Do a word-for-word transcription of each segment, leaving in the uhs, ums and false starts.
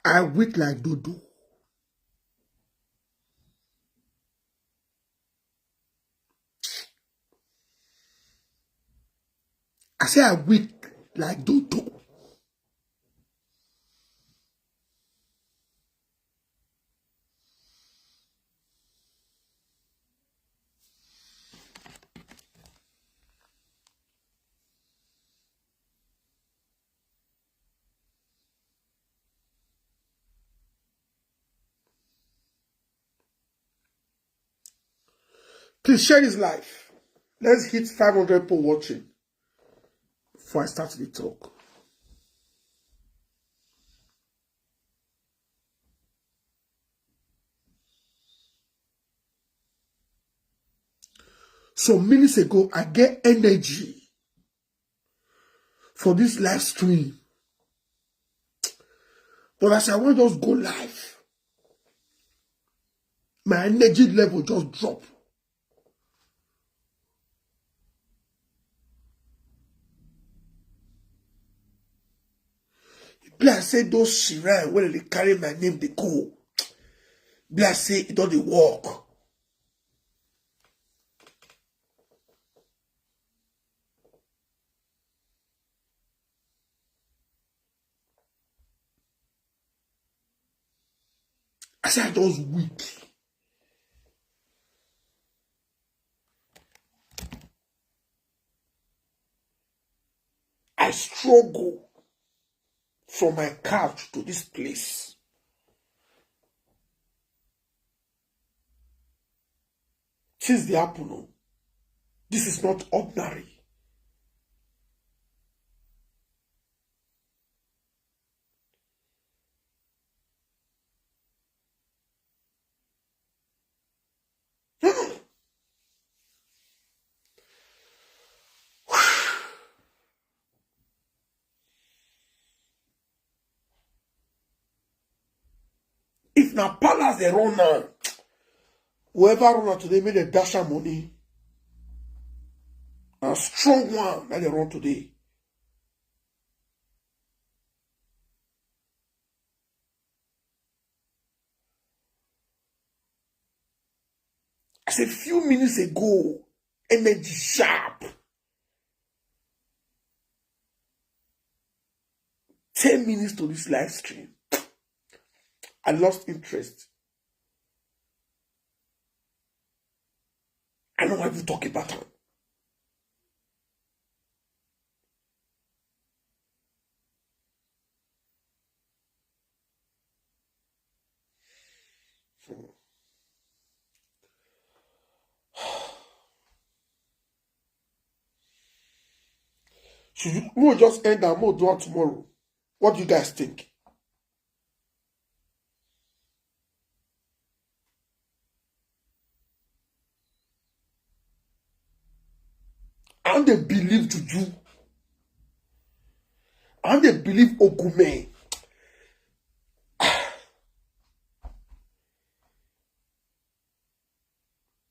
I weak like dodo. I say I weak like dodo. Please share this live. Let's hit five hundred people watching before I start the talk. Some minutes ago, I get energy for this live stream. But as I want just go live, my energy level just drop. Be like say those shrine wey dey carry my name dey go. Be like say e don dey work. I say I just weak. I struggle from my couch to this place. Things dey happen o. This is not ordinary. If na palace dey run now, whoever run am today, make dem dash am money. Na strong one na dey run today. As a few minutes ago, energy sharp. ten minutes to this live stream. I lost interest. I don't want to talk about it. Should you, we'll just end and we'll do it tomorrow? What do you guys think? And they believe Juju. And they believe Ogume.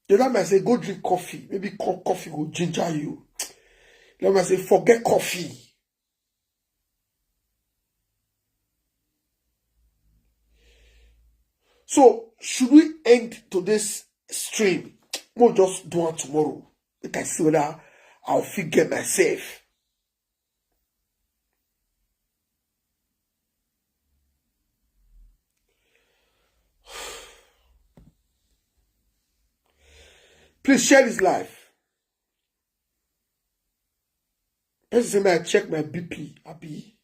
The other man say, "Go drink coffee. Maybe co- coffee will ginger you." The other man say, "Forget coffee." So, should we end today's stream? We'll just do it tomorrow. Make I see whether I'll figure myself. Please share this live. Person say, "May I check my B P, Abi?"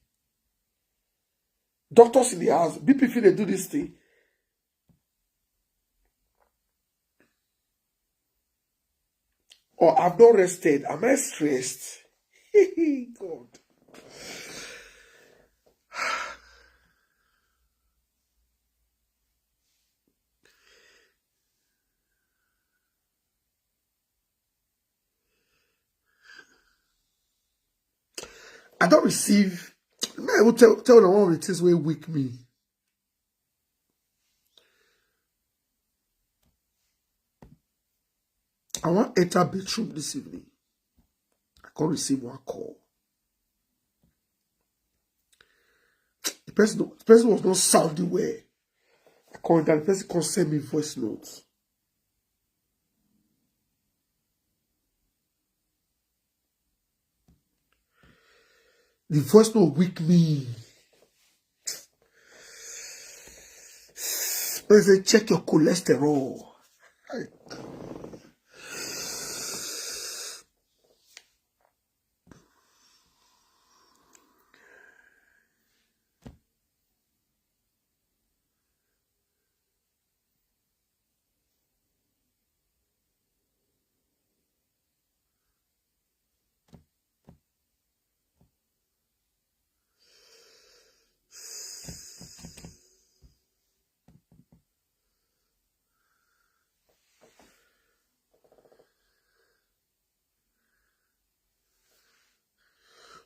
Doctors in the house, B P feel they do this thing. Or I've not rested. Am I stressed? God. I don't receive. Man, I will tell tell them one of the things will wake me. I want enter bedroom this evening. I can't receive one call. The person, the person was not sounding well. I called that the person can't send me voice notes. The voice note weak me. They say, "Check your cholesterol."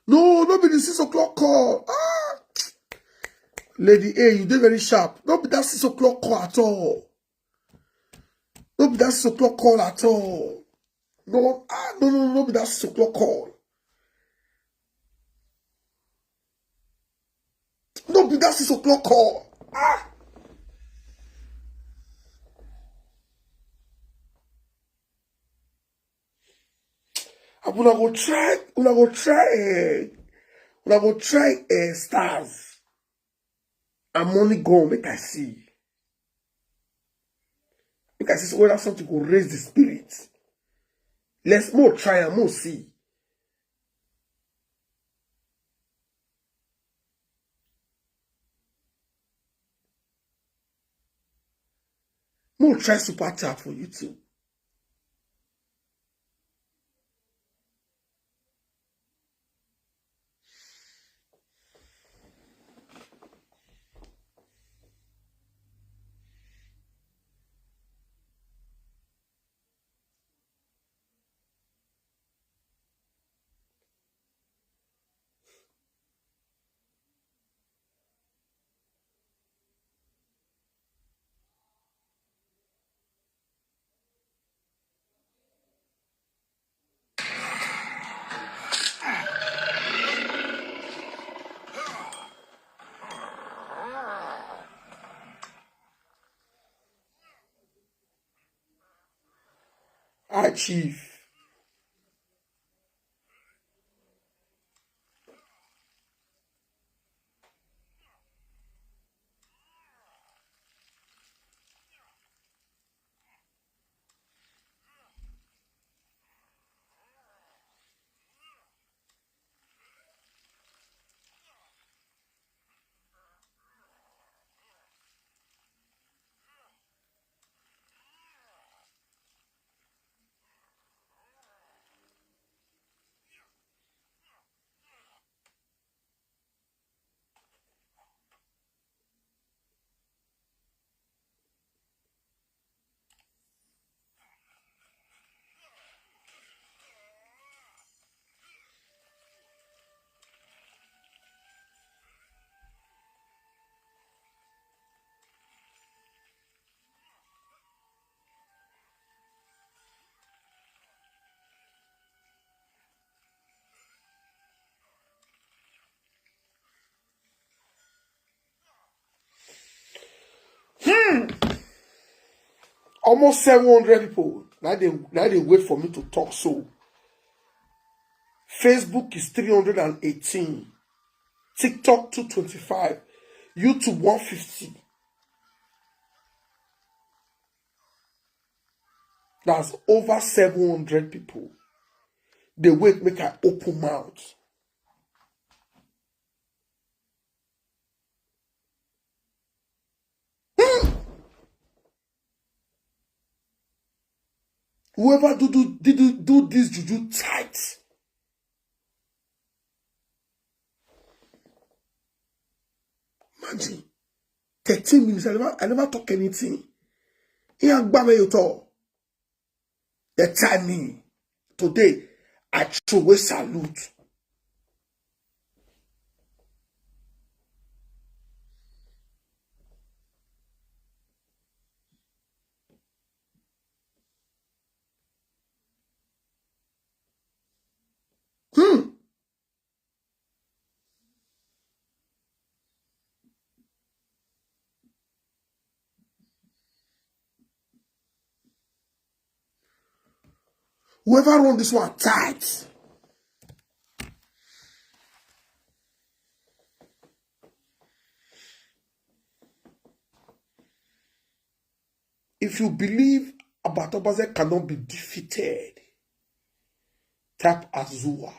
No, no be the six o'clock call. Ah! Lady A, you did very sharp. No be that six o'clock call at all. No be that six o'clock call at all. No, ah, no, no, no be that six o'clock call. No be that six o'clock call. Ah! I wanna go try, wanna go try, uh, wanna go try uh, stars. And money gone, make I see. Make I see whether something go raise the spirit. Let's more try and more see. More try super chat for YouTube. Hi, Chief. Almost seven hundred people. Now they now they wait for me to talk so. Facebook is three hundred and eighteen, TikTok two twenty-five, YouTube one fifty. That's over seven hundred people. They wait, make I open mouth. Hmm. Whoever do do did do, do this juju tight. Imagine, thirteen minutes. I never, I never talk anything. He and Gbame you talk. The timing today, I throw away salute. Hmm. Whoever run this one tight. If you believe Abatobase cannot be defeated, tap Azua.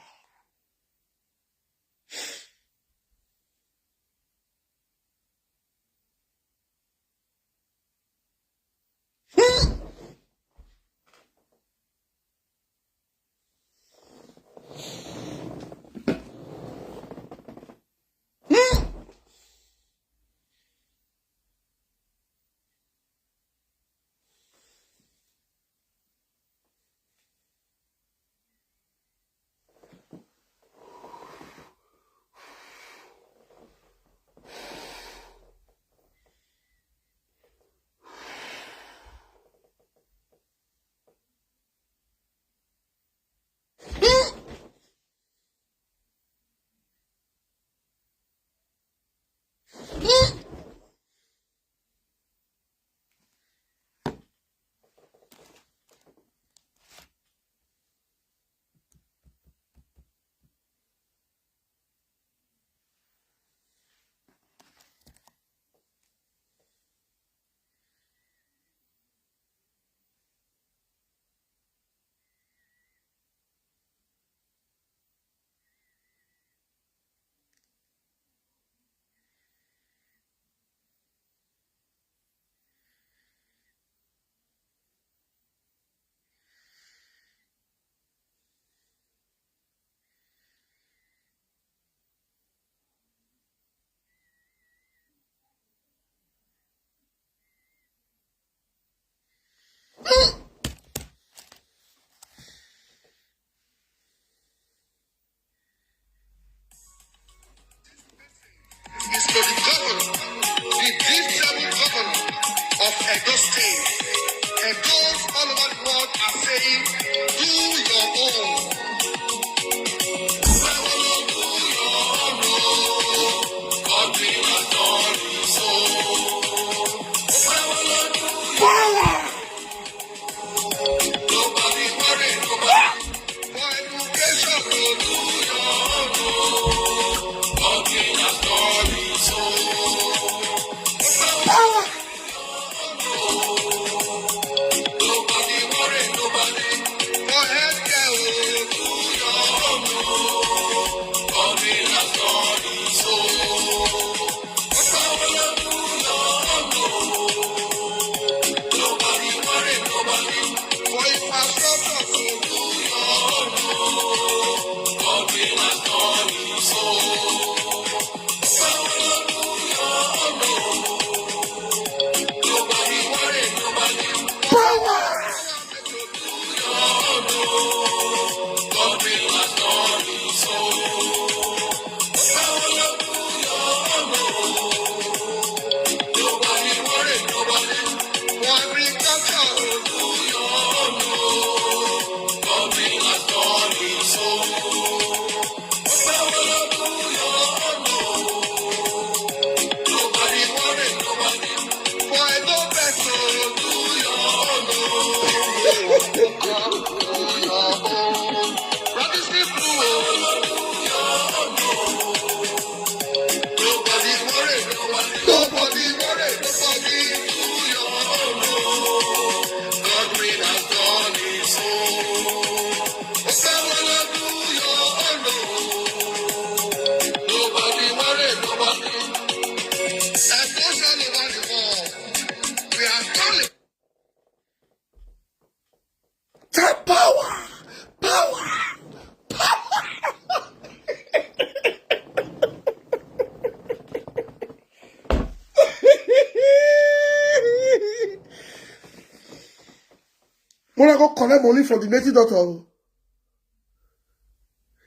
I go collect money from the native doctor.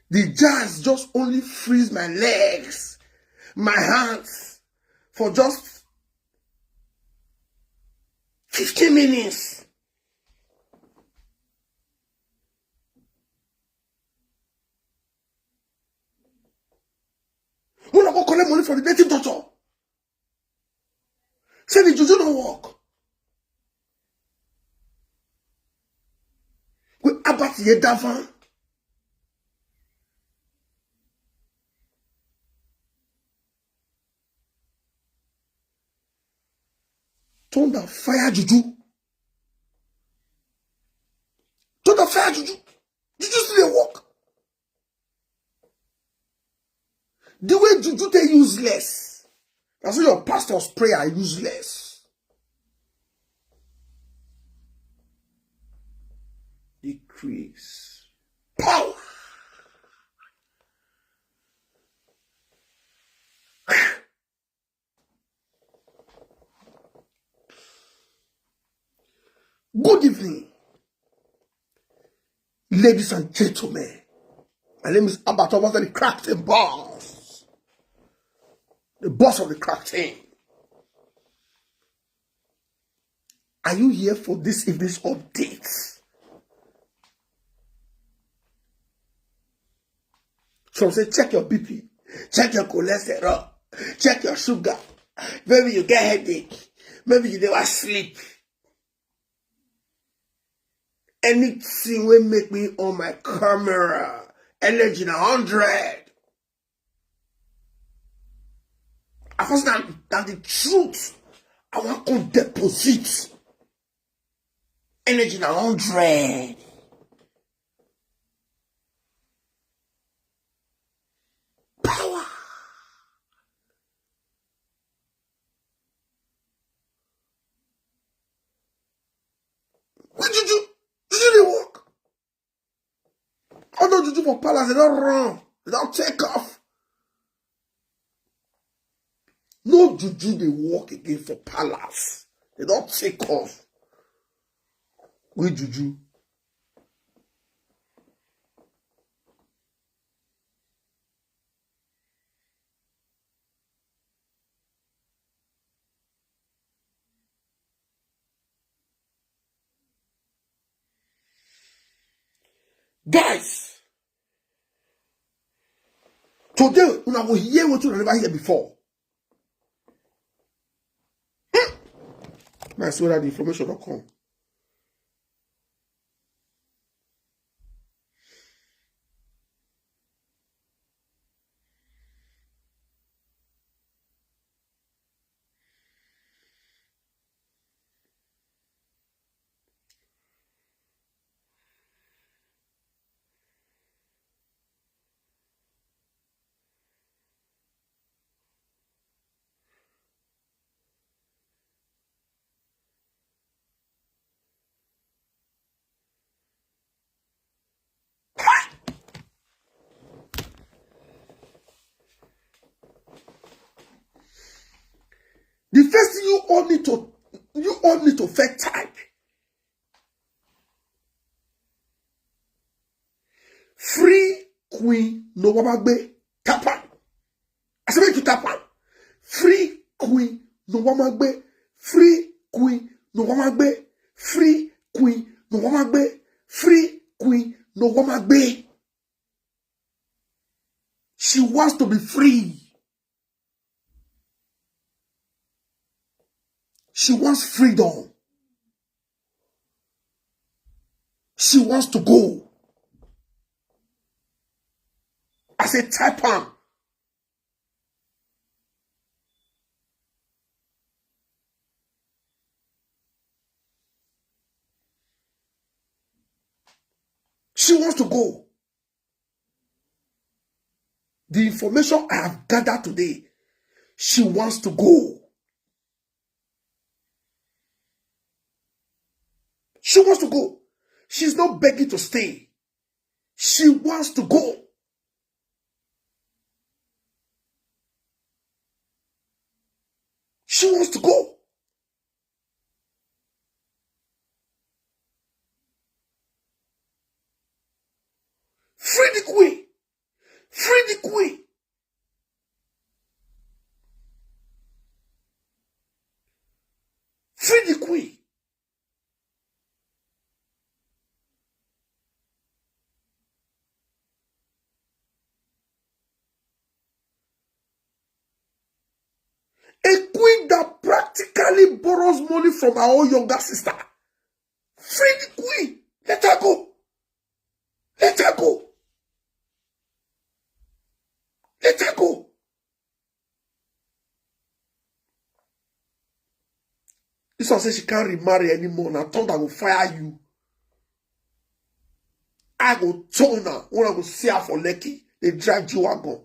The jazz just only freeze my legs, my hands for just fifteen minutes. When I go collect money from the native doctor, say the juju no work. We about ye davan. Thunder fire juju. Thunder fire juju. Juju still dey work. The way juju dey useless. That's why your pastor's prayer useless. Decrease. Power. Good evening, ladies and gentlemen. My name is Albert Thomas, the Crackton Boss. The boss of the Crackton. Are you here for this evening's update? Some say check your B P, check your cholesterol, check your sugar. Maybe you get headache. Maybe you never sleep. Anything will make me on my camera. Energy na hundred. Of course, now, now the truth. I want to deposit energy na hundred. Power. Where did you, did you dey work? All those juju for palace, they don't run. They don't take off. No juju dey work again for palace. They don't take off. With juju. Guys, today una go hear wetin una never hear before. Hmm. Na so that the information don come. The first thing you all need to, you all need to first type. Free Queen Nowamagbe. Tap am. I say make you tap am. Free Queen Nowamagbe. Free Queen Nowamagbe. Free Queen Nowamagbe. Free Queen Nowamagbe. She wants to be free. She wants freedom. She wants to go. I say, type am. She wants to go. The information I have gathered today, she wants to go. She wants to go. She's not begging to stay. She wants to go. She wants to go. Free the queen. Free the queen. A queen that practically borrows money from her own younger sister. Free the queen. Let her go. Let her go. Let her go. This one say she can't remarry anymore. Now thunder will fire you. I go tone her when I go see her for Lekki. They drive you wagon.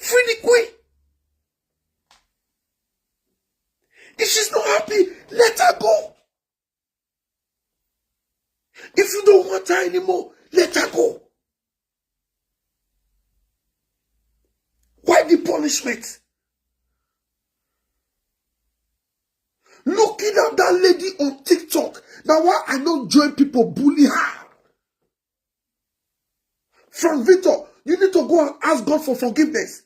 Free the queen. If she's not happy, let her go. If you don't want her anymore, let her go. Why the punishment? Looking at that lady on TikTok, now why I don't join people bully her? Frank Victor, you need to go and ask God for forgiveness.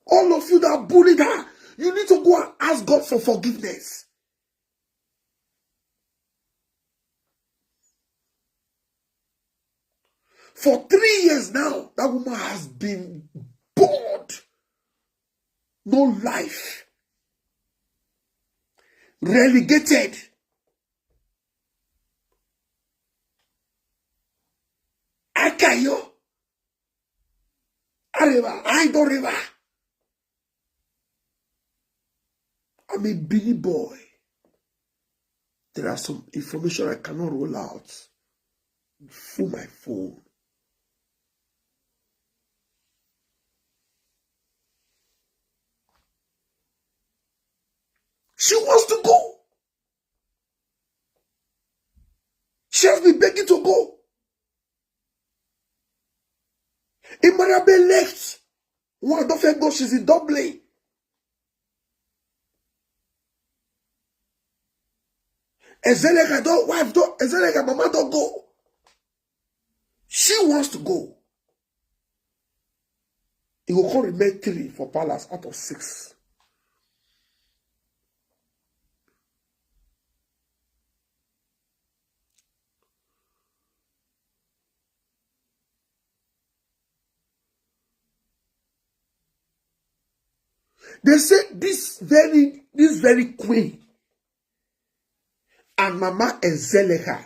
All of you that bullied her, you need to go and ask God for forgiveness. For three years now, that woman has been bored. No life. Relegated. Akayo. Arriba. I don't river. I'm a Benin boy. There are some information I cannot roll out. Full my phone. She wants to go. She has been begging to go. Imarabe left. One don't go, she's in Dublin. Ezelega don wife don Ezelega mama don go. She wants to go. He will come remain three for palace out of six. They say this very this very queen and Mama Ezeleha,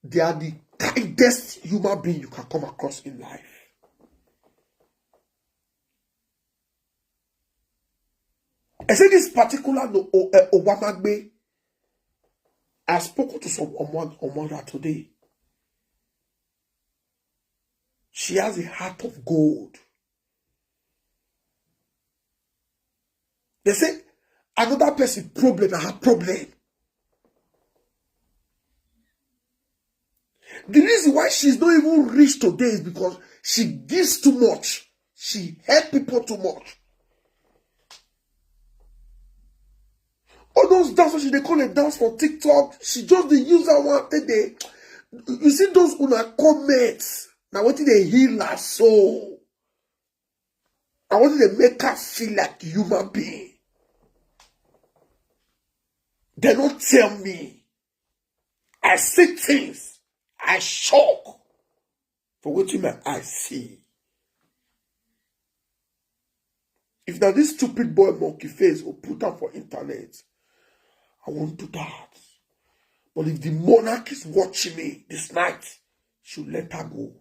they are the kindest human being you can come across in life. I say this particular no, o, uh, Owamagbe, I spoke to some Omon Omora today. She has a heart of gold. They say another person problem na her problem. The reason why she's not even rich today is because she gives too much. She help people too much. All those dances she dey call a dance for TikTok, she just dey use that one take dey. You see those una comments, na wetin dey heal her soul. I want to make her feel like human being. They don't tell me. I see things. I shock for what my eyes see. If now this stupid boy monkey face will put up for internet, I won't do that. But if the monarch is watching me this night, should let her go.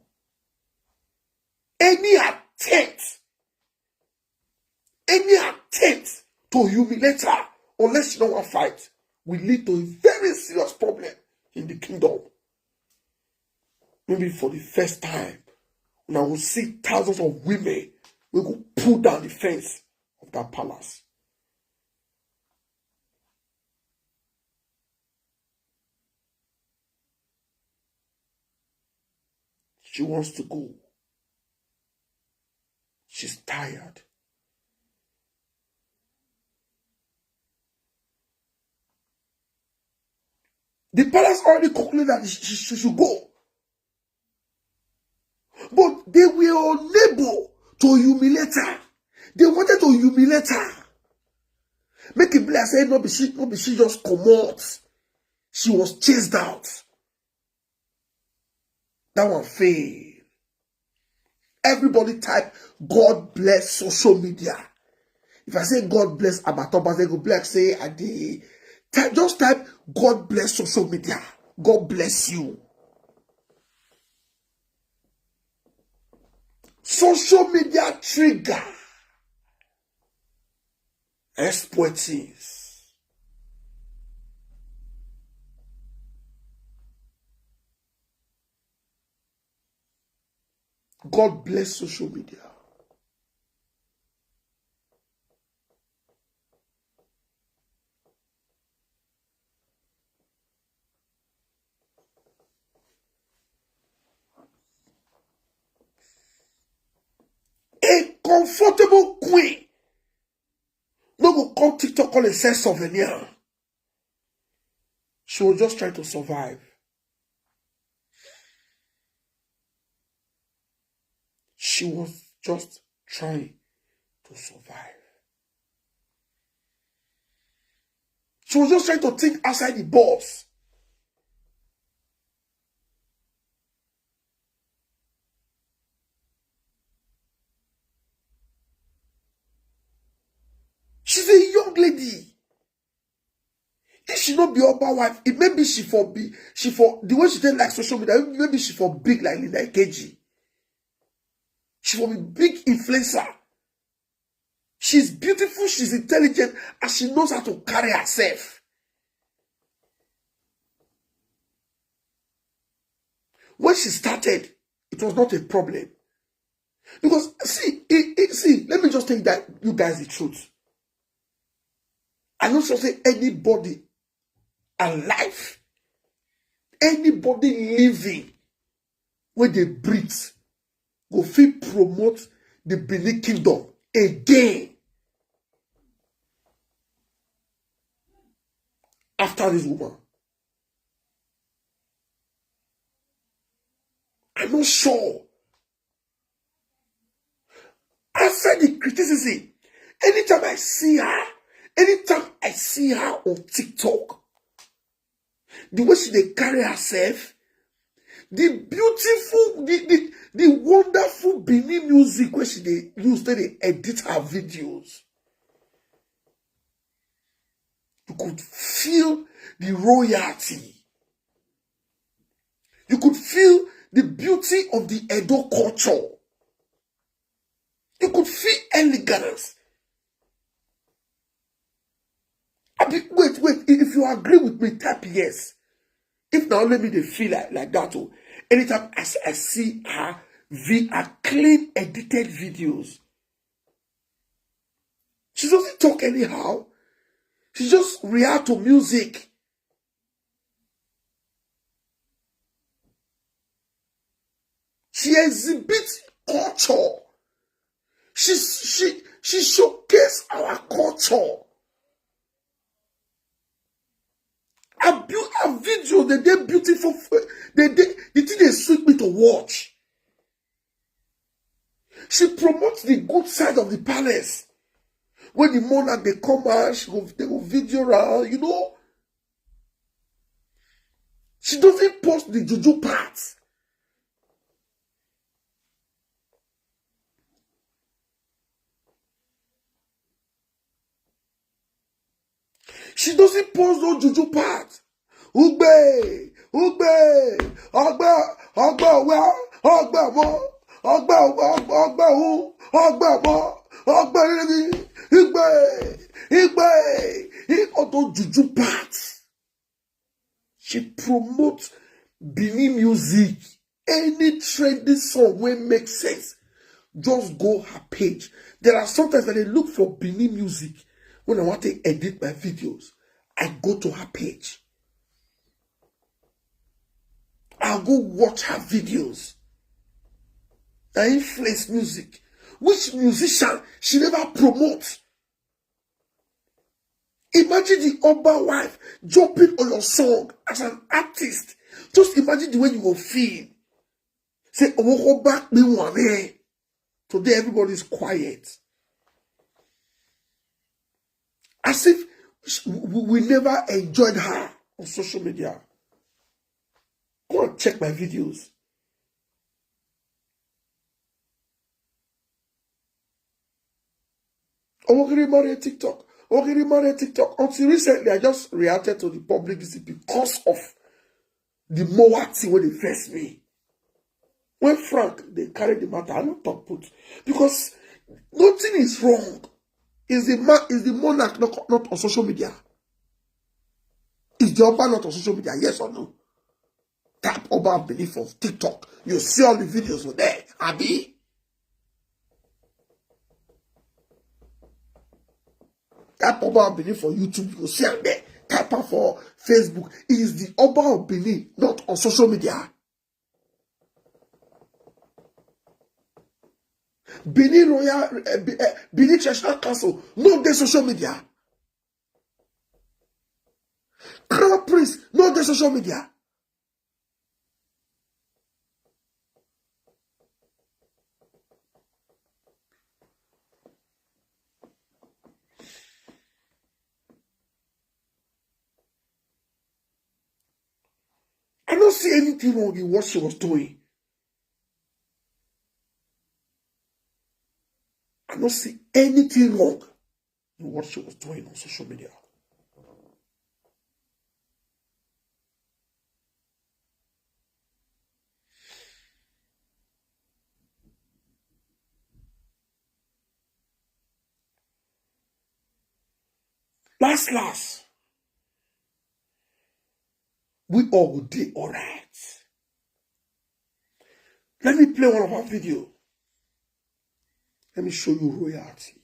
Any attempt, any attempt to humiliate her, unless she don't want fight, will lead to a very serious problem in the kingdom. Maybe for the first time, and I will see thousands of women will go pull down the fence of that palace. She wants to go. She's tired. The palace already concluded that she, she should go. But they were unable to humiliate her. They wanted to humiliate her. Make it be like say no be she, no be she just comot. She was chased out. That one fail. Everybody type God bless social media. If I say God bless Abatoba, they go black say I did. Type, just type God bless social media. God bless you. Social media trigger expertise. God bless social media. A comfortable queen no go come TikTok, come dey sell souvenir. She was just trying to survive. She was just trying to survive. She was just trying to think outside the box. She's a young lady. If she no be Oba wife, it maybe she for be, she for, the way she dey like social media, maybe she for big like Linda Ikeji. She for be big influencer. She's beautiful, she's intelligent, and she knows how to carry herself. When she started, it was not a problem. Because, see, it, it, see, let me just tell you that, you guys, the truth. I no sure say anybody alive, anybody living wey dey breathe go fit promote the Benin Kingdom again after this woman. I'm not sure. After the criticism, anytime I see her, anytime I see her on TikTok, the way she dey carry herself, the beautiful, the, the, the wonderful Benin music wey she dey use take dey edit her videos. You could feel the royalty. You could feel the beauty of the Edo culture. You could feel elegance. I be, wait, wait. If you agree with me, type yes. If na only me dey feel like, like that, oh, anytime I, s- I see her, v, her clean edited videos, she doesn't talk anyhow. She just react to music. She exhibits culture. She she she showcase our culture. Her, beau- her video, they dey beautiful. F- They dey, the thing dey sweet me to watch. She promotes the good side of the palace. When the monarch dey come out, she go, they go video around, you know. She doesn't post the juju part. She doesn't post no juju part. Ugbe, ugbe, ọgbẹ, ọgbẹ ọwẹ, ọgbẹ ọmọ, ọgbẹ ọgbẹ ọgbẹ ọhún, ọgbẹ ọmọ, ọgbẹ rírí, igbe, igbe, igbe, all those juju part. She promotes Benin music. Any trending song wey make sense, just go her page. There are sometimes that I look for Benin music when I want to edit my videos. I go to her page. I go watch her videos. na influence music. Which musician she never promote? Imagine the Oba wife jumping on your song as an artist. Just imagine the way you will feel. Say, "Owo ko ba pe won re." Today, everybody is quiet. As if sh- we, we never enjoyed her on social media. Go and check my videos. Omokiri married TikTok. Omokiri married TikTok. Until recently, I just reacted to the publicity because of the Mowa thing wey dey vex me. When Frank dey carry the matter, I no talk put because nothing is wrong. Is the ma is the monarch not, not on social media? Is the Oba not on social media? Yes or no? Type Oba of Benin for TikTok. You see all the videos were there. Abi? Type Oba of Benin for YouTube. You see am there. Type am for Facebook. Is the Oba of Benin not on social media? Benin Royal, uh, Benin Traditional Council, no dey social media. Crown Prince, no dey social media. I don't see anything wrong in what she was doing. I don't see anything wrong in what she was doing on social media. Last, last, we all will be all right. Let me play one of our video. Let me show you royalty.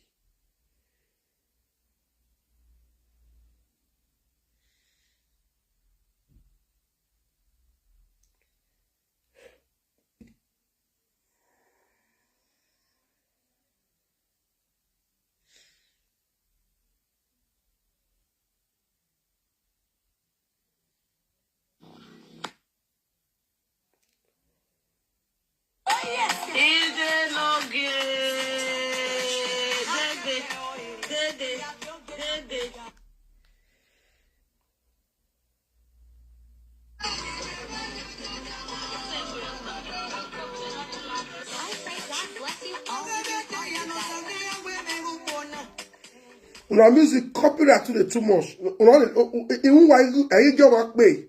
Una music copyright to the too much. Una, even why you, are you job pay?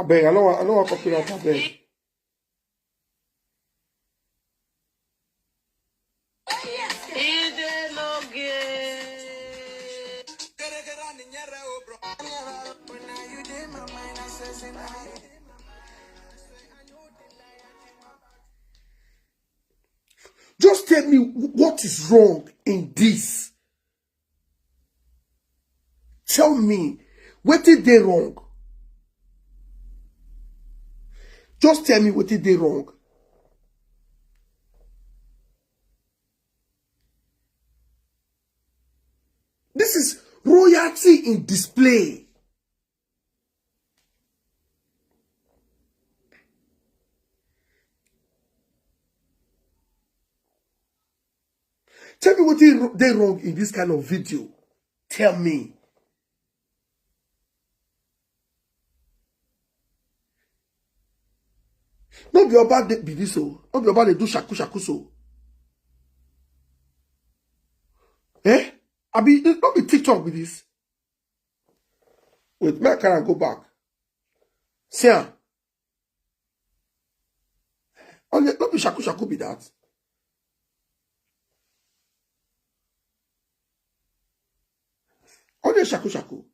Abeg, I no wan, I no wan copyright, abeg. Just tell me what is wrong in this. Tell me wetin dey wrong. Just tell me wetin dey wrong. This is royalty in display. Tell me wetin dey wrong in this kind of video. Tell me. No be Oba dey be this o. No be Oba dey do shaku shaku so. Eh? Abi, no be TikTok be this. Wait, make I carry am go back. See am. Only, no be shaku shaku be that. Only shaku shaku.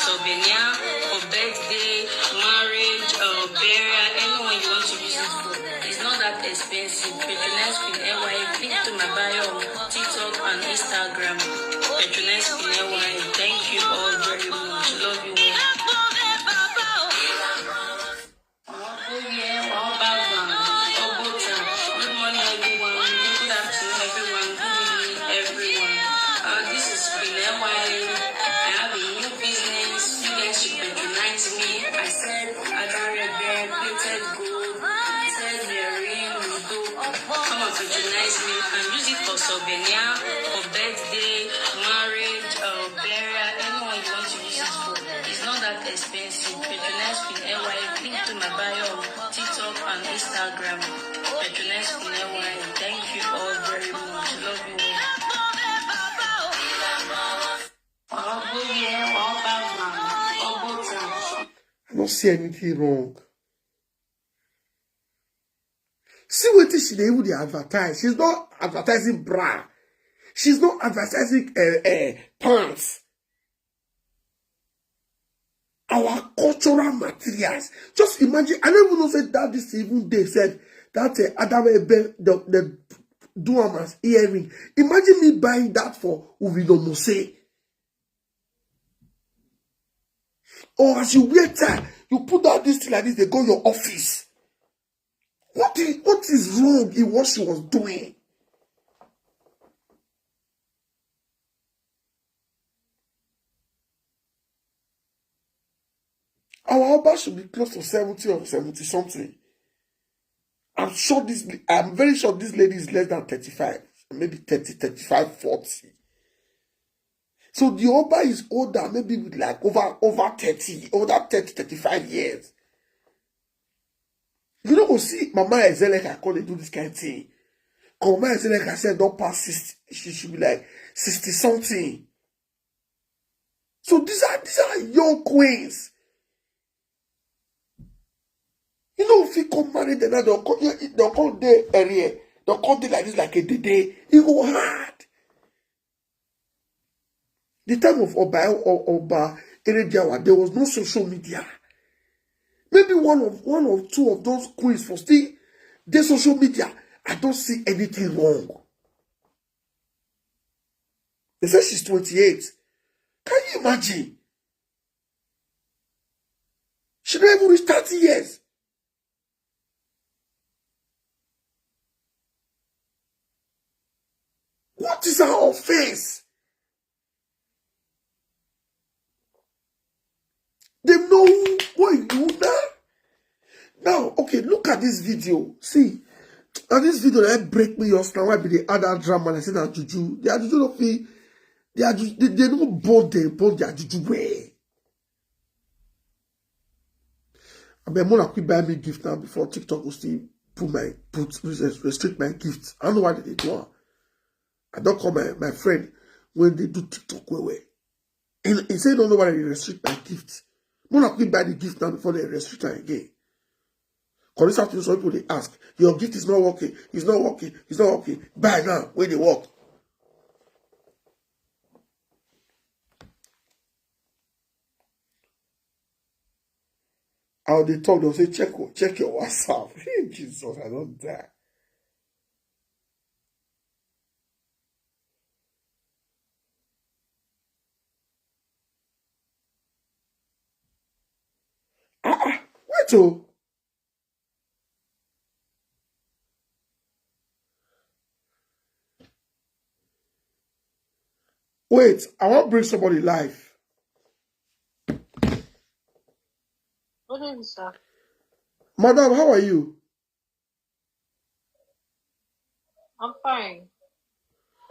Souvenir for birthday, marriage, or burial, anyone you want to use it for. It's not that expensive. Patronize Queen L Y A. Click to my bio on TikTok and Instagram. Patronize Queen L Y A. Thank you all very much. Love you all. Good morning, everyone. Good afternoon, everyone. Good evening, everyone. Uh, this is Queen L Y A. I have a new business. You guys should patronize me. I sell Adarebe, plated gold, sell earring, Ludo. Come and patronize me. You can use it for souvenir, for birthday, marriage, uh, burial, anyone you want to use it for. It's not that expensive. Patronize Queen L Y A. Click to my bio on TikTok and Instagram. Patronize Queen L Y A. Thank you all very much. Love you all. I don't see anything wrong. See wetin she dey even dey advertise. She's not advertising bra. She's not advertising uh, uh, pants. Our cultural materials. Just imagine. I don't even know say that this even they said that uh, Adam Ebe the, the do am as earring. Imagine me buying that for Uvidomose. Or as you wear tie, you put down this thing like this, they go your office. What is what is wrong in what she was doing? Our Oba should be close to seventy or seventy something. I'm sure this I'm very sure this lady is less than thirty-five, maybe thirty, thirty-five, forty. So the Oba is older, maybe with like over over thirty, over thirty, thirty-five years. You know, go see Mama Ezeleka call they do this kind of thing. Come Mama Ezeleka said don't pass sixty, she should be like sixty something. So these are these are young queens. You know, if you come married, then they'll call you they'll call the area, they'll call the like this like a day. It go hard. The time of Oba Oba Erediawa, there was no social media. Maybe one of one or two of those queens for still the social media. I don't see anything wrong. They say she's twenty-eight. Can you imagine? She don't even reach thirty years. What is her offense? They know what you do now. Now, okay, look at this video. See, now this video that break me off now. I be the other drama. I say that juju. They are juju no fit. They are juju. They, they don't bond them, bond their juju way. I bet more like we buy me gift now before TikTok will still put my put restrict my gift. I don't know why they do. I don't call my, my friend when they do TikTok way way. He, he said don't know why they restrict my gift. More like we buy the gift now before they restrict it again. Because this afternoon, some people they ask, your gift is not working, it's not working, it's not working. Buy now, where they work. How they talk, they'll say, check check your WhatsApp. Hey, Jesus, I don't die. Ah, ah, wait oh. Wait, I want to bring somebody live. Good evening, sir. Madam, how are you? I'm fine.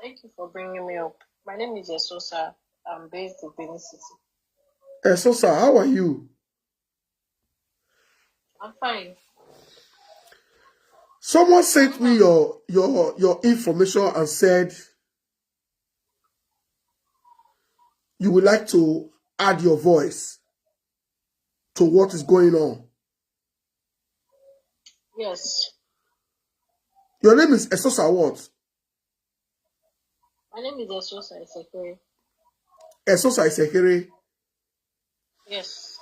Thank you for bringing me up. My name is Esosa. I'm based in Benin City. Esosa, how are you? I'm fine. Someone sent me your your your information and said you would like to add your voice to what is going on. Yes. Your name is Esosa what? My name is Esosa Isekere. Esosa Isekere. Yes.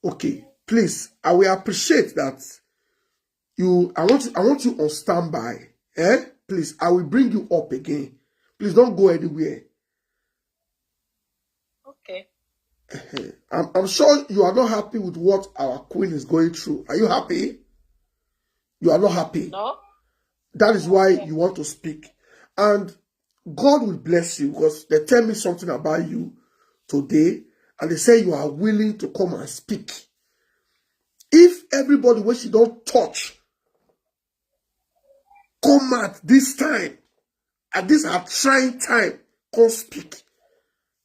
Okay, please, I will appreciate that. You, I want you, I want you on standby. Eh? Please, I will bring you up again. Please don't go anywhere. Okay. I'm, I'm sure you are not happy with what our queen is going through. Are you happy? You are not happy. No. That is why you want to speak. And God will bless you, because they tell me something about you today, and they say you are willing to come and speak. If everybody wey she don touch come out this time, at this her trying time, come speak,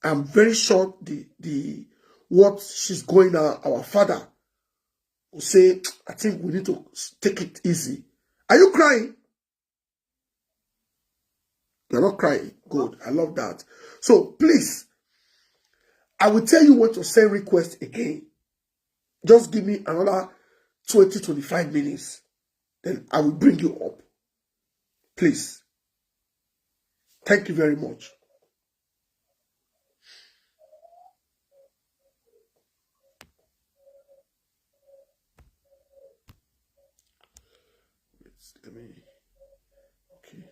I'm very sure the the what she's going now, our father will say, "I think we need to take it easy." Are you crying? You're not crying. Good. I love that. So please, I will tell you when to send request again. Just give me another twenty, twenty-five minutes. Then I will bring you up. Please. Thank you very much. Wait, let me. Okay.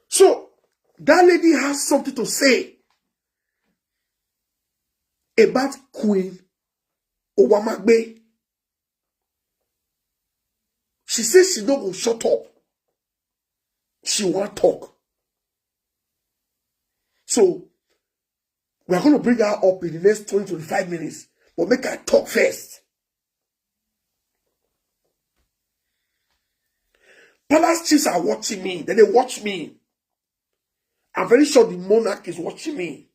So that lady has something to say about Queen Owamagbe. She says she no go shut up. She wan talk. So we are going to bring her up in the next twenty, twenty-five minutes. But make her talk first. Palace chiefs are watching me. Then they watch me. I'm very sure the monarch is watching me.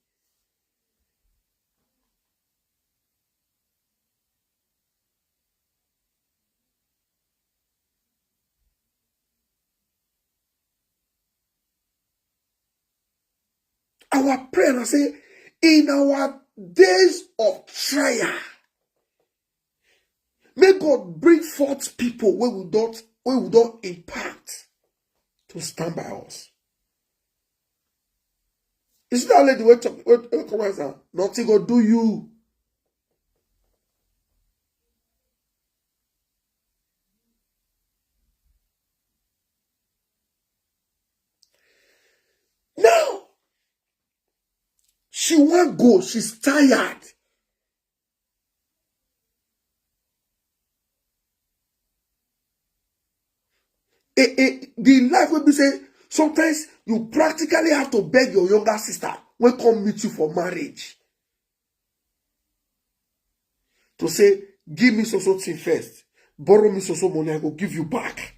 Our prayer, I say, in our days of trial, may God bring forth people where we don't, where we don't impact to stand by us. You see that lady wey talk, wey, wey come out now? Nothing go do you. Now, she wan go, she's tired. Eh, eh, the life wey be say sometimes you practically have to beg your younger sister wey come meet you for marriage to say, "Give me so so thing first, borrow me so so money, I go give you back."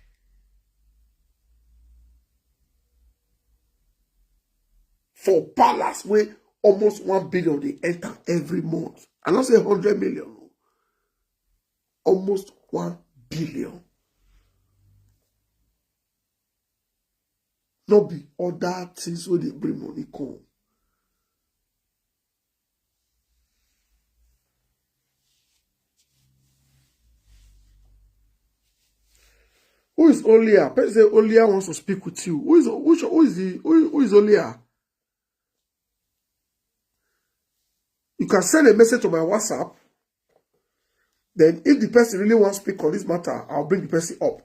For palace wey almost one billion dey enter every month. I no say hundred million o. Almost one billion. No be other things wey dey bring money come. Who is Olia? Person say Olia wants to speak with you. Who is, which, who is the, who, who is Olia? You can send a message to my WhatsApp. Then if the person really wants to speak on this matter, I'll bring the person up.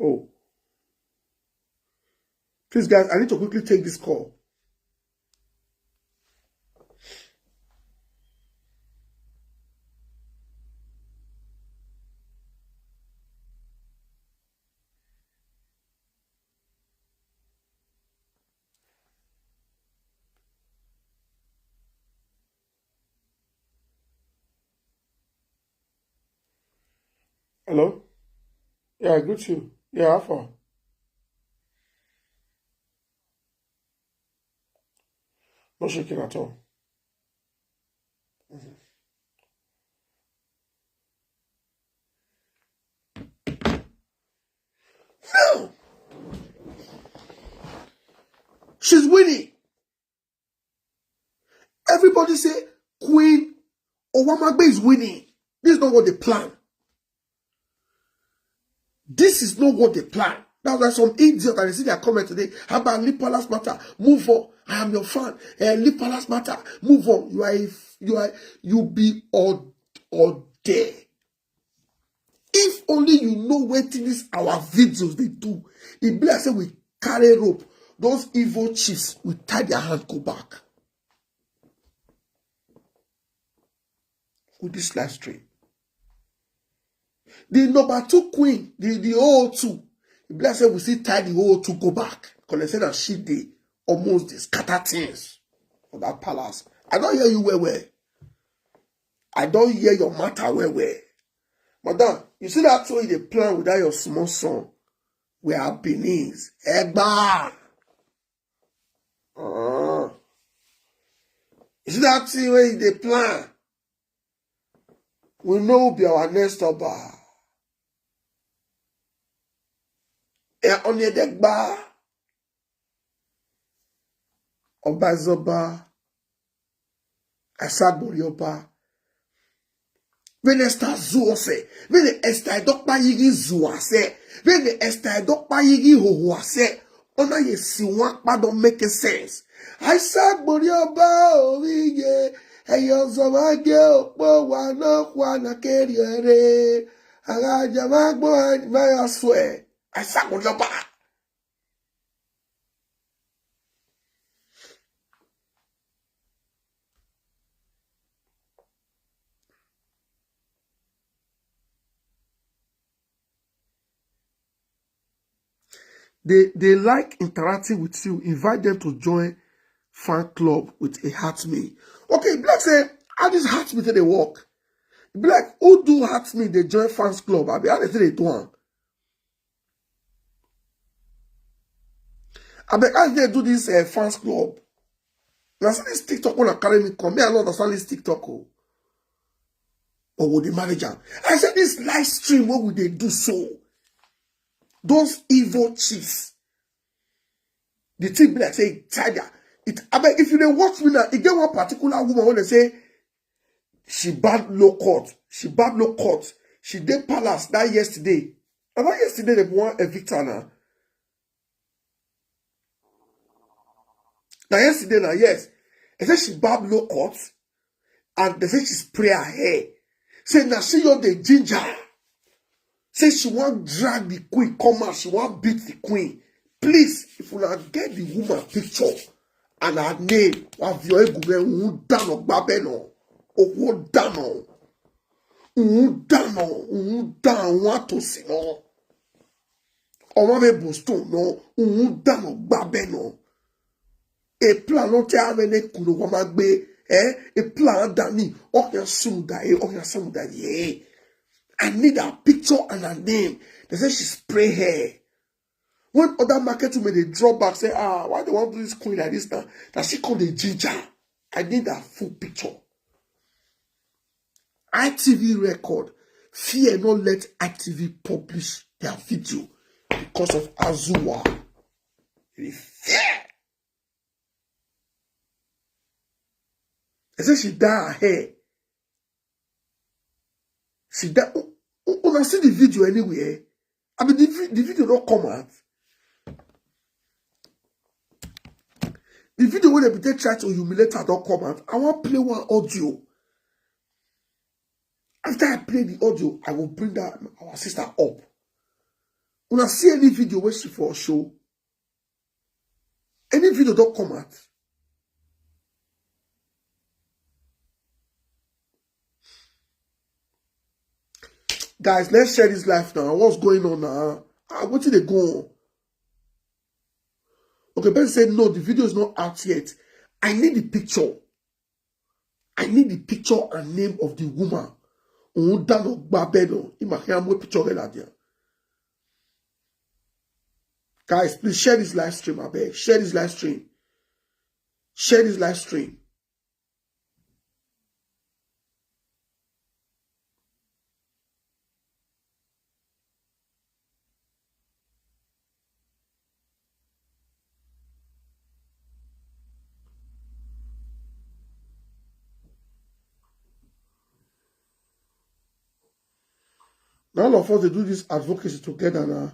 Oh. Please, guys, I need to quickly take this call. Hello? Yeah, good you. Yeah, how far? Not shaking at all. Mhm. Winning. Everybody say Queen Owamagbe is winning. This is not what they plan. This is not what they plan. That's why some idiot, and I see their comment today about leave palace matter. Move on. I am your fan. Eh, leave palace matter. Move on. You are a, you are you be or or there. If only you know wetin this our videos dey do. E be like say we carry rope. Those evil chiefs, we tie their hand go back with this live stream. The number two queen, the the O O two, e be like say we still tie the O O two go back. Because dem say that she dey almost dey scatter things for that palace. I don hear you well well. I don hear your matter well well. Madam, you see that thing you dey plan with that your small son? We are Benin's. Egba. Uh-huh. You see that thing wey you dey plan? We know who be our next Oba. Eh, Onyedegba. Oba Zoba. Asagbori Oba. When Esther zuo se, when Esther Edokpa yigi zuo se, when Esther Edokpa yigi hoho se, ona ye si wan pa don make sense. Asagbori Oba owiye, eyo zoma ge okpo wa no kwa na keriere. Aga jama gbo ma ya swear. Asagbori Oba. They they like interacting with you. Invite them to join fan club with a heart me. Okay, be like say how this heart me take dey work? Be like who do heart me? They join fans club. I be how they take dey do am? I be how they do this uh, fans club? Now see this TikTok wanna carry me come. Me I don't understand this TikTok. Oh. But with the manager, I said this live stream. What would they do so? Those evil chiefs. The thing be like say tiger. It. I bet if you dey watch me now, e get one particular woman when they say she bad low court. She bad low court. She dey palace that yesterday. About yesterday they wan evict her now. Now yesterday now yes, they say she bad low court, and they say she spray her hair. Say now she on the ginger. Say she wan drag the queen come out. She wan beat the queen. Please, if una get the woman picture and her name, wa fi egume un dano gbabe no. Owo dano. Un dano, un dan wa to si no. Omo be Boston no, un dano gbabe no. E plan no te ame ne kuno wa magbe, eh? E plan dani, o ya sumuda e, o ya sumuda ye. I need her picture and her name. They say she spray hair. When other market women they draw back, say, ah, why they want to do this queen like this now? That she called a ginger. I need that full picture. I T V record. Fear not let I T V publish their video because of Azua. They fear. They say she dye her hair. She dye. Una see the video anywhere? I mean, the, the video don't come out. The video where they be try to humiliate her don't come out. I want play one audio. After I play the audio, I will bring that our sister up. Una see any video where she for show? Any video don't come out? Guys, let's share this life now. What's going on now? Ah, what did they go on? Okay, Ben said no, the video is not out yet. I need the picture. I need the picture and name of the woman. Òun dáná gba bẹ́ẹ̀ náà. Ìmọ̀ kí a mú picture rẹ̀ ládìá. Guys, please share this live stream, I beg. Share this live stream. Share this live stream. Now all of us dey do this advocacy together now.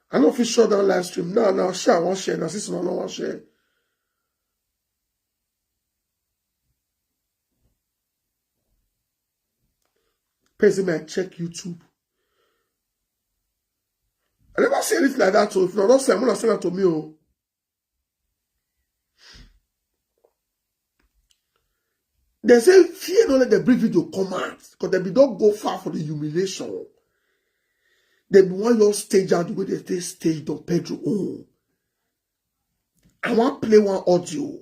I no fit shut down live stream now. Now share, I wan share. Now since una no wan share, person may check YouTube. I never see anything like that. So if you don't send, una send that to me. Oh. They say fear no let the brief video come out because they be don't go far for the humiliation. They be one your stage out the way they take stage Don Pedro own. I wan play one audio.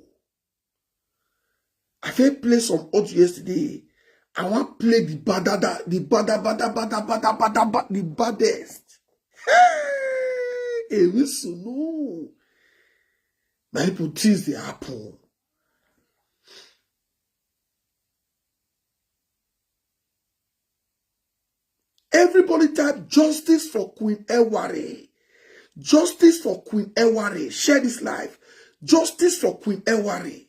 I fit play some audio yesterday. I wan play the badada, the bada bada bada bada bada bada, the baddest. Hey, we know. My people, things dey happen. Everybody type justice for Queen Eware. Justice for Queen Eware. Share this live. Justice for Queen Eware.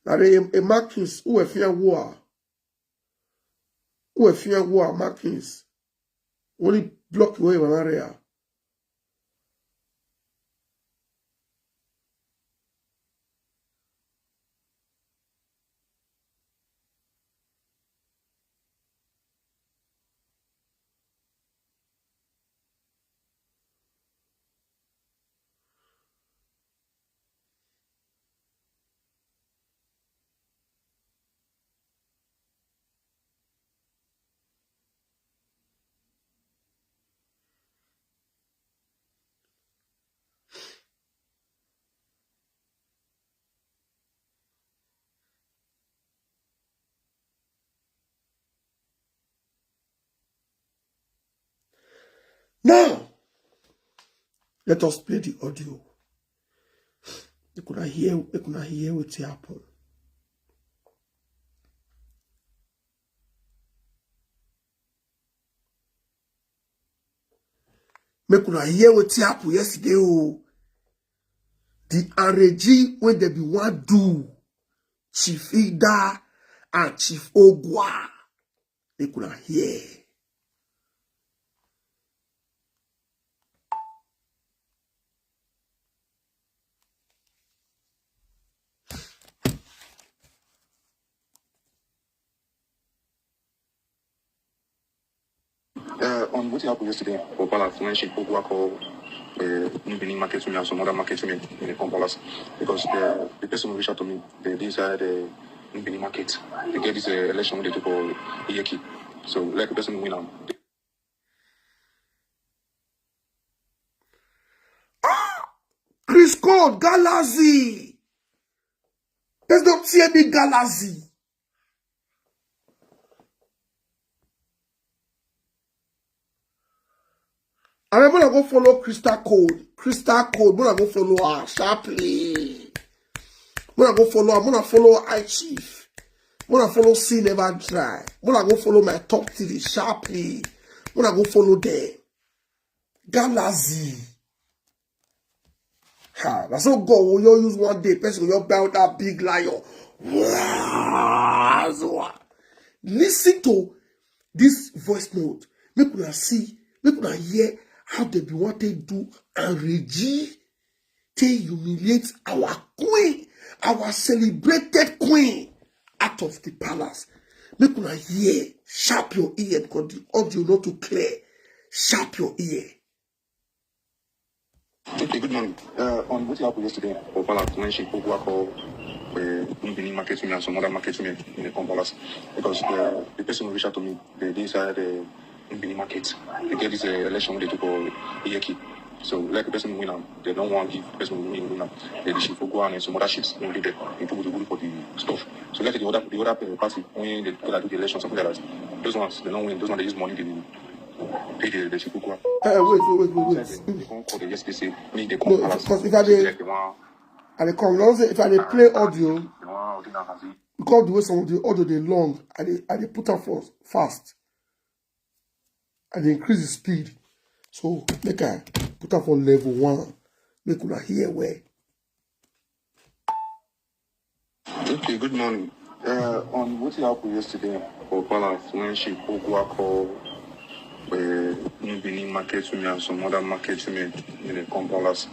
Now the a Markins who are fear war. Who are fear war Markins. Only block away malaria. Now, let us play the audio. You could not hear, you could not hear what happened. Make una hear wetin happen yesterday o. The arrange wey dem be wan do Chief Ida and Chief Ogwa. Make una hear. Uh, on wetin happen yesterday for Palace when Chief Ogwa call uh, New Benin market women and some other market women in the come Palace because the, the person who reached out to me, they dey inside uh, New Benin market. They get this uh, election wey dey do for Iyeki. So like the person win am. Chris Cole, Galazi. Let's not see any Galazi. I mean, when I go follow Crystal Code, Crystal Code, when I go follow her sharply. When I go follow her, when I follow High Chief, when I follow See Never Dry, when I go follow my top T V sharply, when I go follow them. Galazi. Ha, na so God will you use one day, person will you bow that big lion. Listen to this voice note. Make una see, make una hear how they be wanted do and Reggie take humiliate our queen, our celebrated queen out of the palace. Make una hear, sharp your ear because the audio not too clear. Sharp your ear. Okay, good morning. Uh, on what happened yesterday for Palace when she Pogba called uh, Lumbini market women and some other market women in the Palace because uh, the person who reached out to me, they, they inside the Lumbini market. They get this uh, election they took for Iyeki. So like the person win them, they don't want to give the person who win them. They should go and some other shit won't be there. They took the for the stuff. So like the other the other party when they go do the election, something like that. Those ones they don't win. Those ones they use money they pay the the Shikuku. Uh, wait, wait, wait, wait, wait. They come call the yesterday say me they come. No, because if I dey, I dey come. Now say if I dey play audio, because the way some of the audio dey long, I dey I dey put am for fast. I dey increase the speed. So make I put am for level one. Make una hear well. Okay, good morning. Uh, on what happened yesterday for Palace when she Pogua call uh, New Benin market women and some other market women in the come Palace,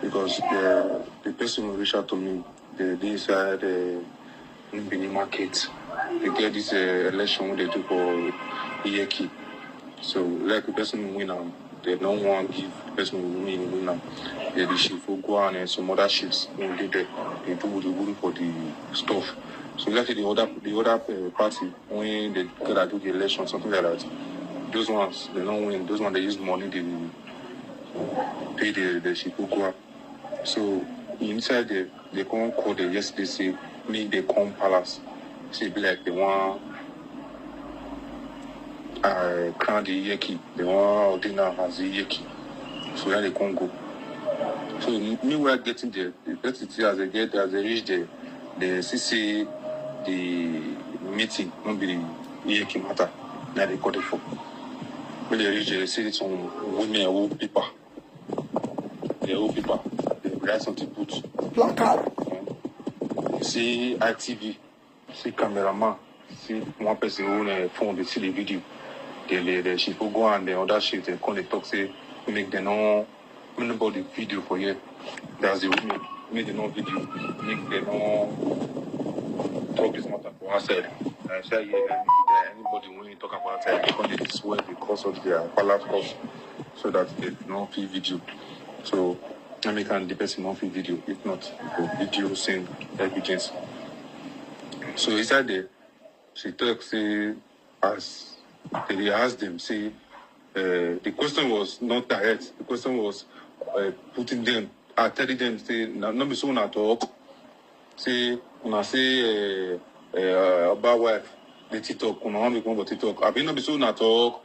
because the, the person who reached out to me, the, they said uh, New Benin market, they get this uh, election they do for Iyeki. So like the person win am, they don't want give the person who win win am. They the chief who go and uh, some other chiefs who did there. They do the rule for the stuff. So like the other the other uh, party when they gotta do the election, something like that. Those ones they don't win. Those ones they use money they pay the the chief who go. So inside the they come call the yesterday say make they come Palace. Say be like they want uh, crown the Iyeki. They want ordain am as the Iyeki. So where they can't go. So meanwhile getting there, the person see as they get as they reach there, they see say the meeting won't be the Iyeki matter. Now they cut it for. When they reach there, they see some women who people. They who people. They write something put. Placard. See I T V. See cameraman, see one person who na phone dey see the video. They dey the ship go and the other ship they come dey talk say make dem no make nobody video for here. That's the women make dem no video, make dem no talk this matter for outside. I say yeah, anybody when you talk about outside, they come dey swear because of their palace cost so that they no fit video. So I make am the person no fit video. If not, go video send evidence. So inside there, she talk say as they dey ask them say uh, the question was not direct. The question was uh, putting them, uh, telling them say na no be so una talk. Say una say uh, uh, Oba wife dey TikTok, una wan make one for TikTok. Abi no be so una talk.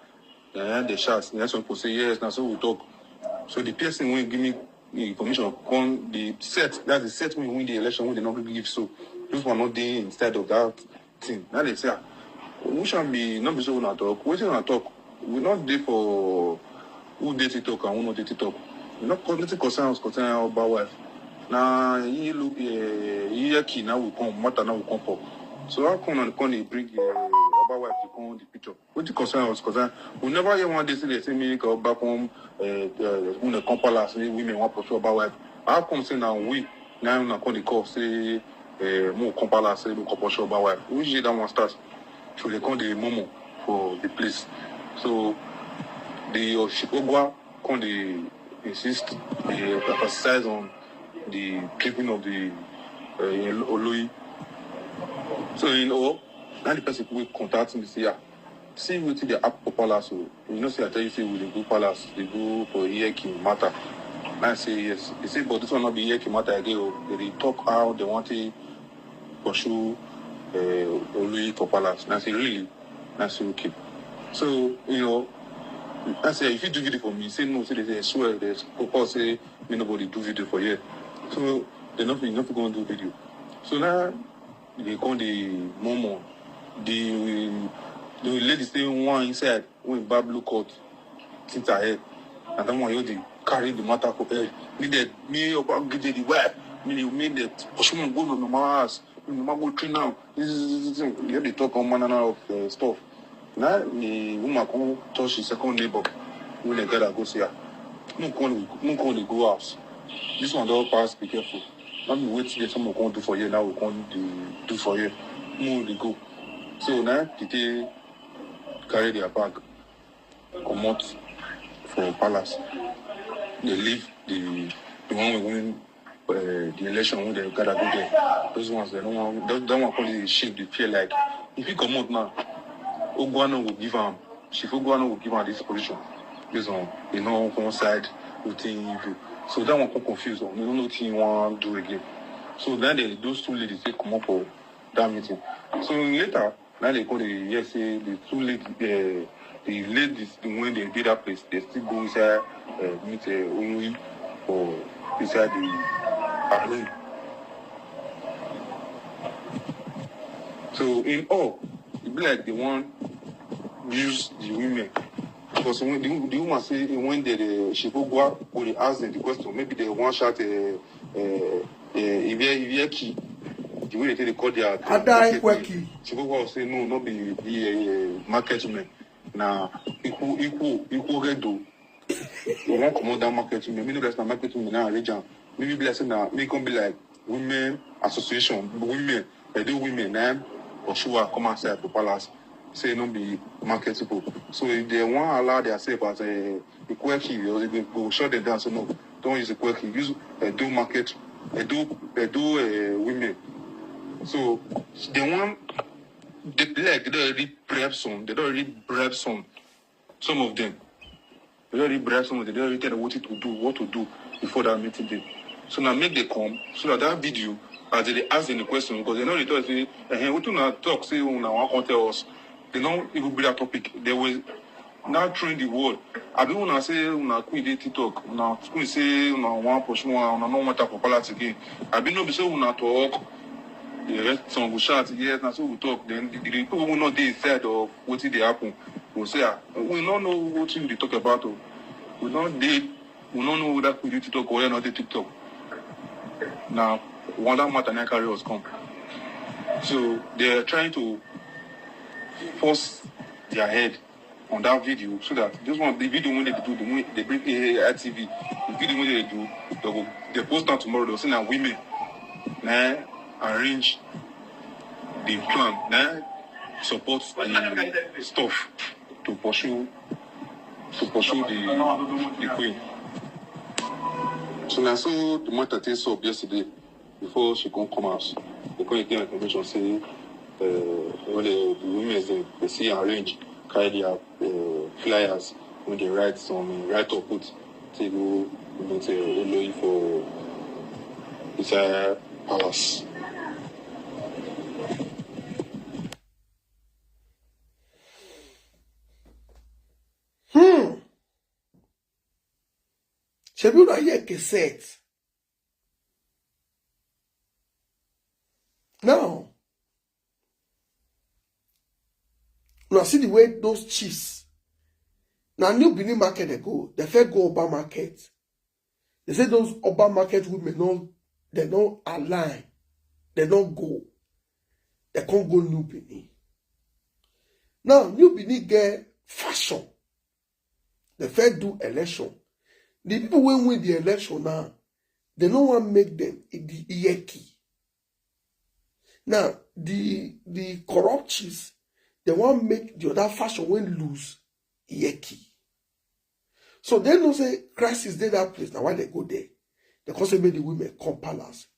Uh, they shout. The next one go say yes, na so we talk. So the person wey give me the information come the set. That's the set wey win the election wey they no gree give. So those one no dey inside of that thing. Now they say, ah, which one be no be so una talk? Wetin una talk? We no dey for who dey TikTok and who no dey TikTok. We no come nothing concern us concern Oba wife. Na he look eh, he hear key now we come matter now we come for. So how come una come dey bring eh, Oba wife to come the picture? Wetin concern us concern? We never hear one day say they say make Oba come eh, eh, una come palace say women wan pursue Oba wife. How come say na we na una come dey call say eh, make we come palace say make we come pursue Oba wife? Which day that one start? So they come dey murmur for the place. So the Oshikogwa come dey insist, dey emphasize on the keeping of the uh, Oloyi. So you know, now the person wey contact me say, ah, see wetin dey happen for palace o. You know say I tell you say we dey go palace, dey go for Iyeki matter. And I say yes. He say but this one no be Iyeki matter again o. They dey talk how they want to pursue uh, Oloyi for palace. And I say really? And I say okay. So you know, I say if you do video for me, say no. Say they say I swear they propose say me nobody do video for here. So they no fit no fit go do video. So now they come dey murmur. The the lady say one inside wey back blue coat tint her head, and that one you dey carry the matter for head. Me dey me Obagide the wife, me dey me dey pursue me go to mama house, me mama go train am. You dey talk all manner of uh, stuff. Now the woman come touch the second neighbor wey dey gather go see her. Make come dey make come dey go house. This one don pass, be careful. No be wetin dey someone come do for here now we come dey do for here. Make we dey go. So na the day carry their bag comot for palace. They leave the the one wey win uh, the election wey dem gather go there. Those ones dem no wan that, that one come dey shake the fear like if he comot now, Ogwa no go give am, Chief Ogwa no go give am this position based on he no wan side wetin he do. So that one come confuse am, he no know wetin he wan do again. So then they, those two ladies take comot for that meeting. So later, now they come dey hear say the two ladies, uh, the ladies when they dey that place, they still go inside uh, meet uh, Olori for inside the her room. So in all, e be like they wan use the women because when the, the woman say when they, they she go go go dey ask them the question, maybe they wan shout uh, uh, uh, Ibie Ibie key. the way they take dey call their Ada Ikweki. She go go say no, no be the uh, market women. Na equal, equal, equal head do. We wan comot that market women. Me no be like na market women na arrange am. Maybe be like say na make come be like women association, women, Edo women, eh? Oshuwa come outside for palace. Say no be market people. So if they wan allow their self as a Ikweki, or they go shut them down. So no, don't use Ikweki. Use Edo market, Edo, Edo uh, women. So they want the leg. They don't already prep some. They don't already prep some. Some of them. They don't already bribe some of them. They don't already tell them what to do, what to do before that meeting day. So now make they come so that that video, as they ask them the question, because they know they talk say, eh, what do not talk say una wan come tell us. They don't even bring that topic. They will now train the world. I be una say una quit the TikTok. Una quit say una wan pursue one. Una no want talk for palace again. I be no be say una talk. Yes, some go shout. Yes, na so we talk. Then the, the people who not dey inside of wetin dey happen go say, ah, we no know wetin you dey talk about o. We no dey, we no know whether we dey TikTok or we no dey TikTok. Na one that matter na carry us come. So they are trying to force their head on that video so that this one, the video wey they do, the way they bring A I T V, the video wey they do, they go they post am tomorrow. They go say na women na arrange the plan, na support the stuff to pursue to pursue the the queen. So na so the matter take sup yesterday before she come come house. They come get information say uh, when the, the women dem dey see arrange carry their uh, flyers wey dey write some write up put take go meet uh, Oloyi for inside palace. Hmm. Shebi una hear cassette? Now, una see the way those chiefs. Na New Benin market they go. They first go Oba market. They say those Oba market women no, they no align. They no go. They can't go New Benin. Now, New Benin get fashion. They first do election. The people wey win the election now, they no wan make them the iyeki. Now, the the corrupt chiefs, they wan make the other faction wey lose iyeki. So they know say crisis dey that place. Na why they go there. They come say make the women come palace.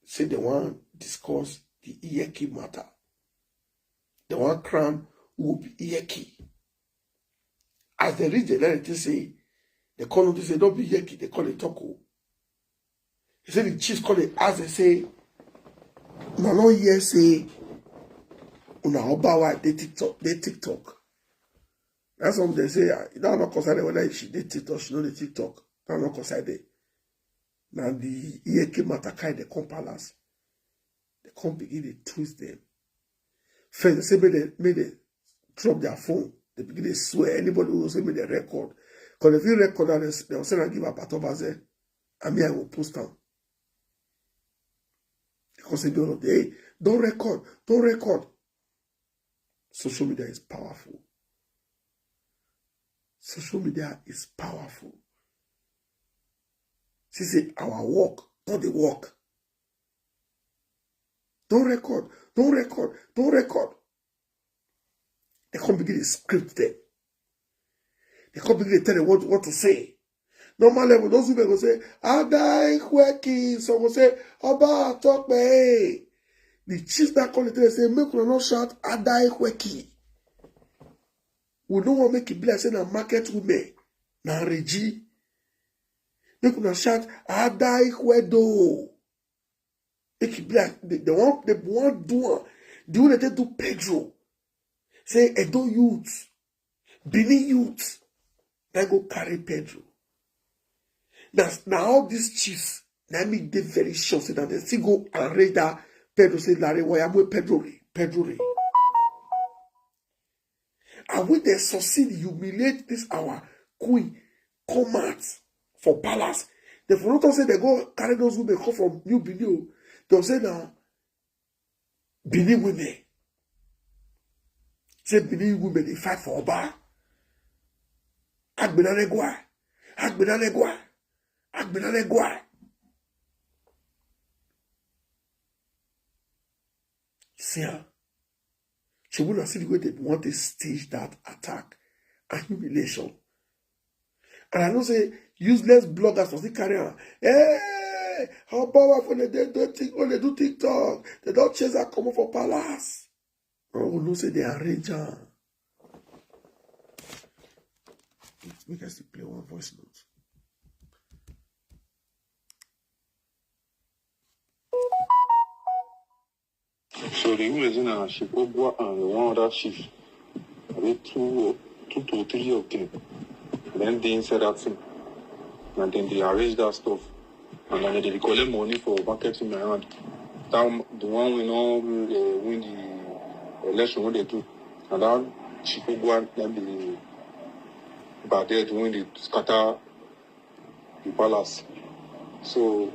Say they wan discuss the iyeki matter. They wan crown who be iyeki. As they reach the line, they say, they call notice say no be iyeki, they call it talk o. He say the chiefs call it as they say, una no hear say una Oba wife dey TikTok, dey TikTok. That's what they say. Ah, that no concern them whether she dey TikTok, she no dey TikTok. That no concern them. Na the iyeki matter carry they come palace. They come begin dey twist them. First, they say make they, make they drop their phone. They begin dey swear. Anybody who say make they record. Because if you record that, they, they will send and give Apatobaze. And me, I will post am. They come say, "Don't, hey, don't record. Don't record." Social media is powerful. Social media is powerful. See say our work, not the work. Don't record, don't record, don't record. They come begin to script them. They come begin to tell them what, what to say. Normal level, those women go say, "Ada Ikweki." Some go say, "Oba Atope." The chiefs that call it, they say, "Make una no shout Ada Ikweki." We no wan make it be like say na market women, na Reggie. Make una shout Ada Ikwedo. Make it be like they, they want they want do am. The way they take do Pedro. Say Edo youth, Benin youth, they go carry Pedro. Now, now all these chiefs, now me dey very sure say that they still go and raid that Pedro say Larry Wayamwe Pedro re, Pedro re. And when they succeed, humiliate this our queen, come out for palace. They for not say they go carry those women come from New Benin. They say now Benin women. Say Benin women dey fight for Oba. Agbinalegwa. Agbinalegwa. Agbinalegwa. See, ah, Shebuna see the way they want to stage that attack and humiliation. And I know say useless bloggers must still carry on. Hey, how powerful they dey do tik- when they do TikTok. They don't chase that come up for palace. Oh, no, say they arrange am. Make I still play one voice note. So the reason na Shikogwa and one other chief. I think two, two to three of them. And then they inside that thing. And then they arrange that stuff. And then they collect money for marketing around. That one- the one we know uh, win the election when they do. And that Shikogwa then be bad there when they scatter the palace. So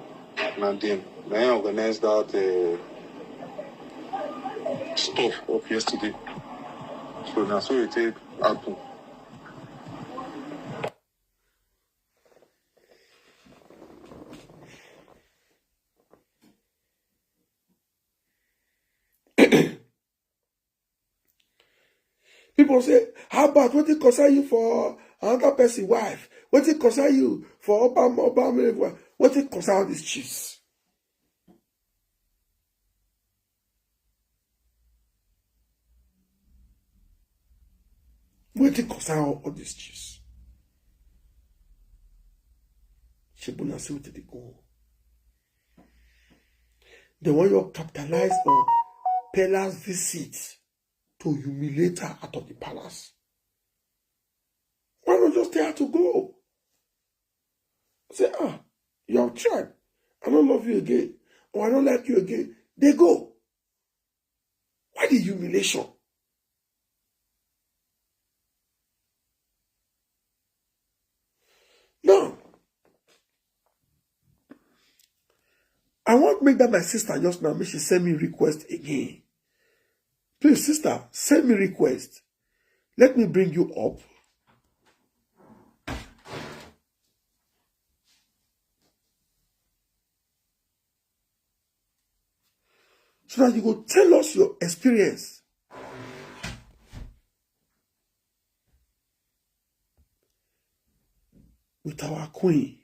na dem na him organize that uh, stuff of yesterday. So na so e take happen. People say, how about wetin concern you for another person wife? Wetin concern you for Obama, Obama wife? Wetin concern all these chiefs? Wetin concern all, all these chiefs? Shebuna see wetin dey go on. They want you capitalize on Pella's visit to humiliate her out of the palace. Why not just tell her to go? Say, ah, you have tried. I don't love you again, or I don't like you again. They go. Why the humiliation? Now, I want make that my sister just now make she send me request again. Please, sister, send me request. Let me bring you up. So that you go tell us your experience with our queen.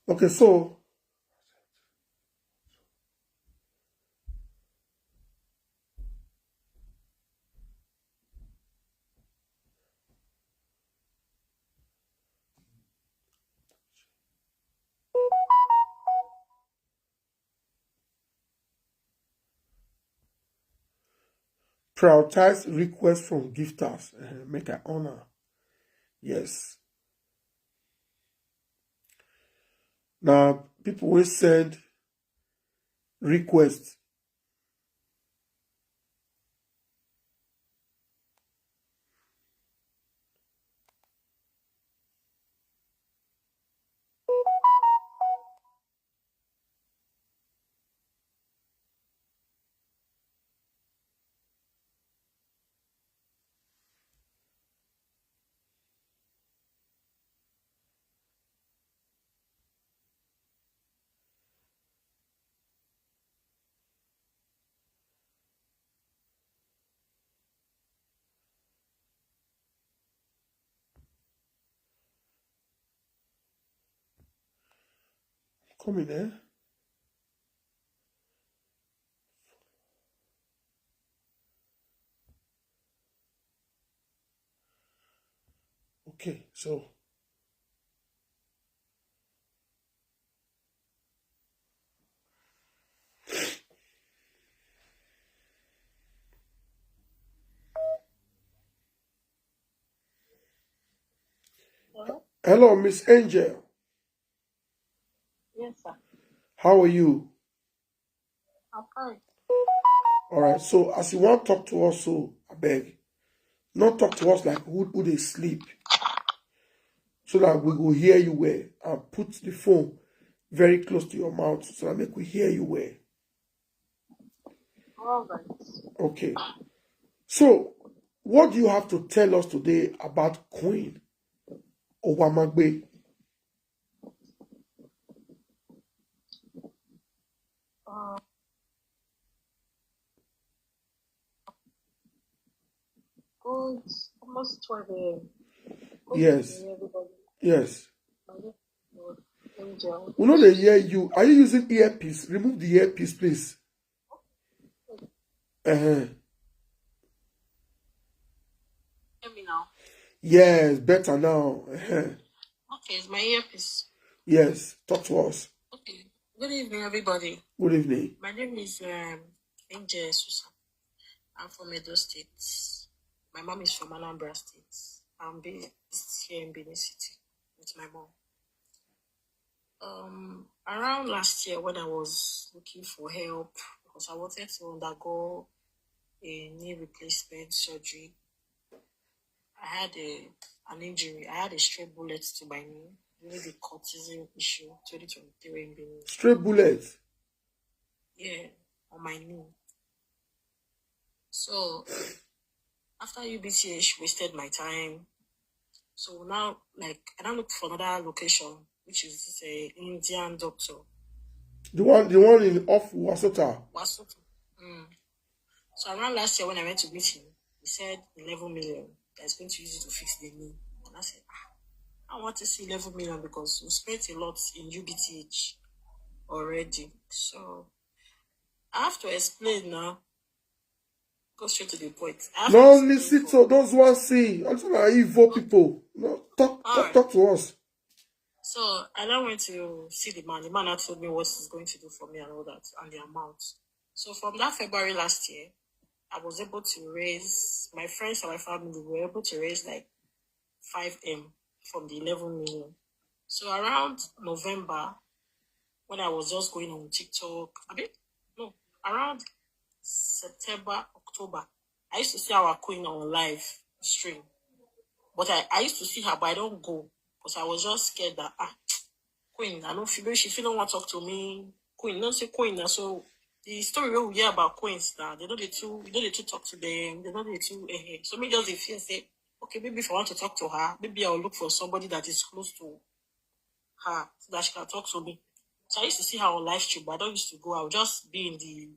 Okay, so prioritize requests from gifters. Eh, make I honor. Yes. Now, people will send request. Come in, eh? Okay, so hello, Miss Angel. Yes, sir. How are you? I'm fine. All right. So as you want to talk to us, so I beg, Not talk to us like who, who dey sleep. So that we go hear you well, and put the phone very close to your mouth so that make we hear you well. All right. Okay. So, what do you have to tell us today about Queen Owamagbe? Uh, good, almost twelve a.m. Good Yes. evening, everybody. Yes. My name is Angel. We know they hear you. Are you using earpiece? Remove the earpiece, please. Uh-huh. Hear me now. Yes, better now. Uh-huh. Okay, it's my earpiece. Yes, talk to us. Okay. Good evening, everybody. Good evening. My name is um, Angel Susan. I'm from Edo State. My mom is from Anambra State. I'm based here in Benin City with my mom. Um, around last year when I was looking for help because I wanted to undergo a knee replacement surgery, I had a an injury. I had a stray bullet to my knee during the cortisone issue twenty twenty-three in Benin. Stray bullet. Yeah, on my knee. So after U B T H wasted my time. So now, like, I don't look for another location, which is a Indian doctor. The one, the one in off Wasota. Wasota. Mm. So around last year when I went to meet him, he said eleven million. That's going to use it to fix the knee. And I said, ah, I want to see eleven million because we spent a lot in U B T H already. So I have to explain now. Go straight to the point. I have to No, explain listen for- to those who are saying. I'm talking about evil people. No, talk, talk, Alright. Talk to us. So I now went to see the man. The man now told me what he's going to do for me and all that, and the amount. So from that February last year, I was able to raise, my friends and my family were able to raise like five M from the eleven million. So around November, when I was just going on TikTok, I mean, no, around September, October, I used to see our queen on live stream. But I, I used to see her, but I don't go. Because I was just scared that, ah, queen, I don't feel, she feel no want talk to me. Queen, don't say queen. Now, so the story we hear about queens now, they know they too, they know they too talk to them. They know they too, eh, eh. So me just dey fear say, okay, maybe if I want to talk to her, maybe I'll look for somebody that is close to her so that she can talk to me. So I used to see her on live stream, but I don't used to go. I would just be in the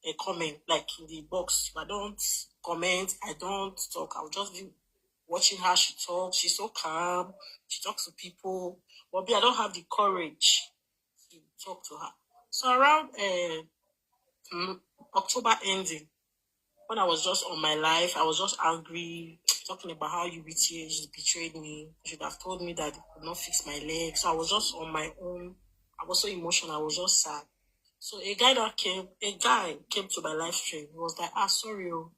a comment, like, in the box. I don't comment, I don't talk. I'll just be watching how she talks. She's so calm. She talks to people. But me, I don't have the courage to talk to her. So around uh, mm, October ending, when I was just on my life, I was just angry, talking about how U B T H betrayed me. You should have told me that they could not fix my leg. So I was just on my own. I was so emotional. I was just sad. So a guy that came, a guy came to my live stream. He was like, ah, sorry, oh.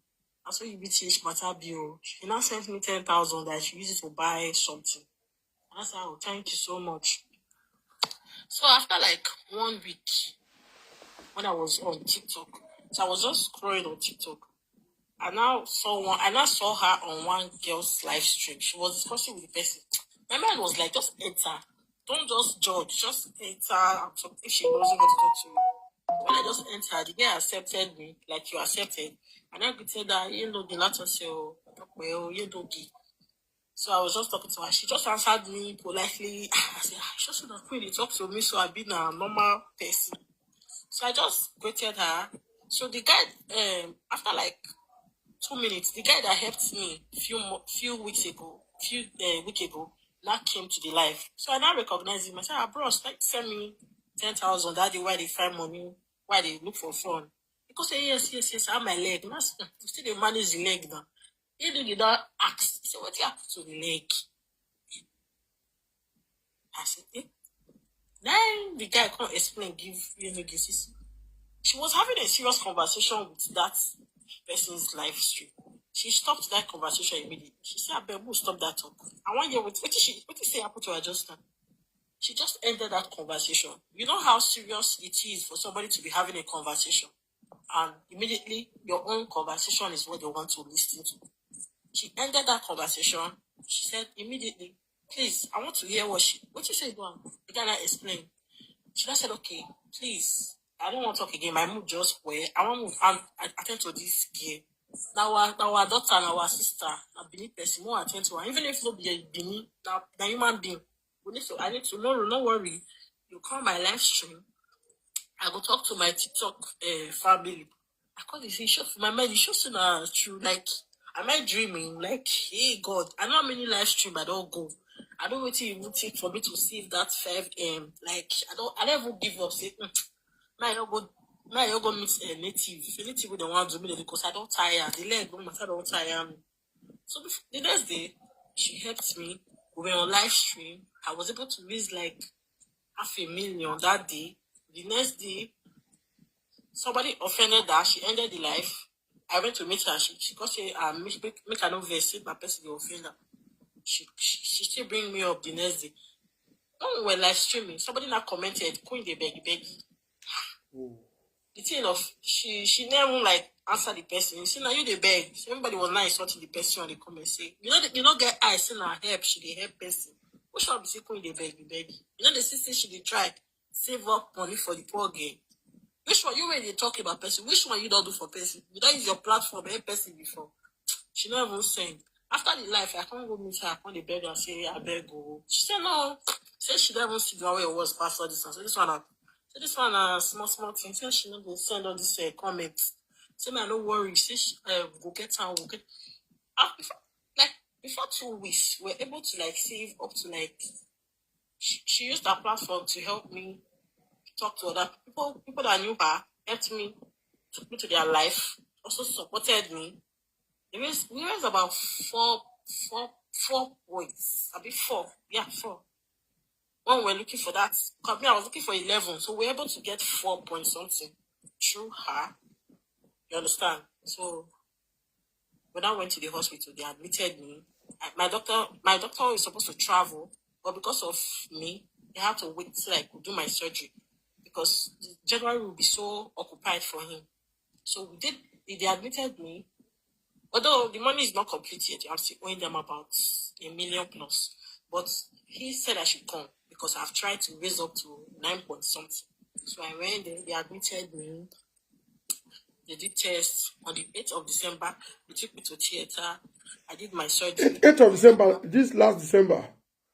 I saw U B T H matter be oh. He now sent me ten thousand that I should use it to buy something. And I said, oh, thank you so much. So after like one week, when I was on TikTok, so I was just scrolling on TikTok. I now saw one. I now saw her on one girl's live stream. She was discussing with the person. My mind was like, just enter. Don't just judge. Just enter and talk if she doesn't want to talk to you. When I just entered, the girl accepted me like you accepted. And I could tell that you know the latter say, oh, well, you don't give. So I was just talking to her. She just answered me politely. I said, ah, she should not really talk to me, so I've been a normal person. So I just greeted her. So the guy, um, after like two minutes, the guy that helped me few mo- few weeks ago, few uh, week ago, now came to the live. So I now recognized him. I said, ah, bros, like, send me ten thousand that day. Why they find money? Why they look for fun? He go say, yes, yes, yes, I have my leg. And I said, you still dey manage the leg now. He did not ask. He said, what happened to the leg? I said, eh? Then the guy come explain, give you know, this is. She was having a serious conversation with that person's live stream. She stopped that conversation immediately. She said, Abeg, stop that talk. I want you with what did she what did say happen to her just now? She just ended that conversation. You know how serious it is for somebody to be having a conversation, and immediately your own conversation is what they want to listen to. She ended that conversation. She said immediately, "Please, I want to hear what she, what you say, go on." The guy now explained. She now said, "Okay, please, I don't want to talk again. My mood just spoil. I want to move and I attend to this girl. Now our, now our daughter and our sister, a Benin person, more attend to her. Even if no be a Benin, now the human being. We need to, I need to, no, no worry. You come my live stream. I go talk to my TikTok uh, family." I call this, it shows for my mind, it shows in a true, like, am I dreaming? Like, hey God, I know how many live stream I don't go. I don't wait till you take for me to see that five M. Like, I don't, I never give up. Say, "Mm, may I go, may I go meet a native. If a native with the one to me, because I don't tire. The leg, don't matter, don't tire me." So the, the next day, she helped me. We were on live stream. I was able to raise like half a million that day. The next day, somebody offended her. She ended the live. I went to meet her. She, she got say, uh, make, make, make I no vex, say my person dey offend her. She, she, she still bring me up the next day. When we were live streaming, somebody now commented, "Queen dey beg, beg." The thing of, she, she never like answer the person. You see, now you dey beg. So everybody was now insulting the person on the comment. Say, "You know, you know, get eye, say na help, she dey help person." Which one be say Queen dey beg, dey beg? You know, they see say she dey try save up money for the poor girl. Which one you when they talk about person? Which one you don't do for person? You don't use your platform help person before. She never even send. After the live, I can't go meet her. I can't dey beg her, say, "I beg, go." She said no. Say she never see the way it was past all this one. So this one, uh, so this one, uh, small, small thing. Say she no go send all this uh, comments. Say, "Man, no worry." Say she uh, go get her, go get. Ah, before, like, before two weeks, we're able to like save up to like, she, she used her platform to help me talk to other people. People that knew her helped me, took me to their life, also supported me. It was, we raised about four, four, four points. I be four, yeah, four. When we were looking for that, 'cause me, I was looking for eleven, so we were able to get four point something through her. You understand? So when I went to the hospital, they admitted me. I, my doctor, my doctor is supposed to travel, but because of me, they had to wait till I could do my surgery because January will be so occupied for him. So we did. They admitted me. Although the money is not complete yet, I'm still owing them about a million plus. But he said I should come because I've tried to raise up to nine point something. So I went there. They admitted me. They did tests on the eighth of December. They took me to theater. I did my surgery. Eighth of December, this last December.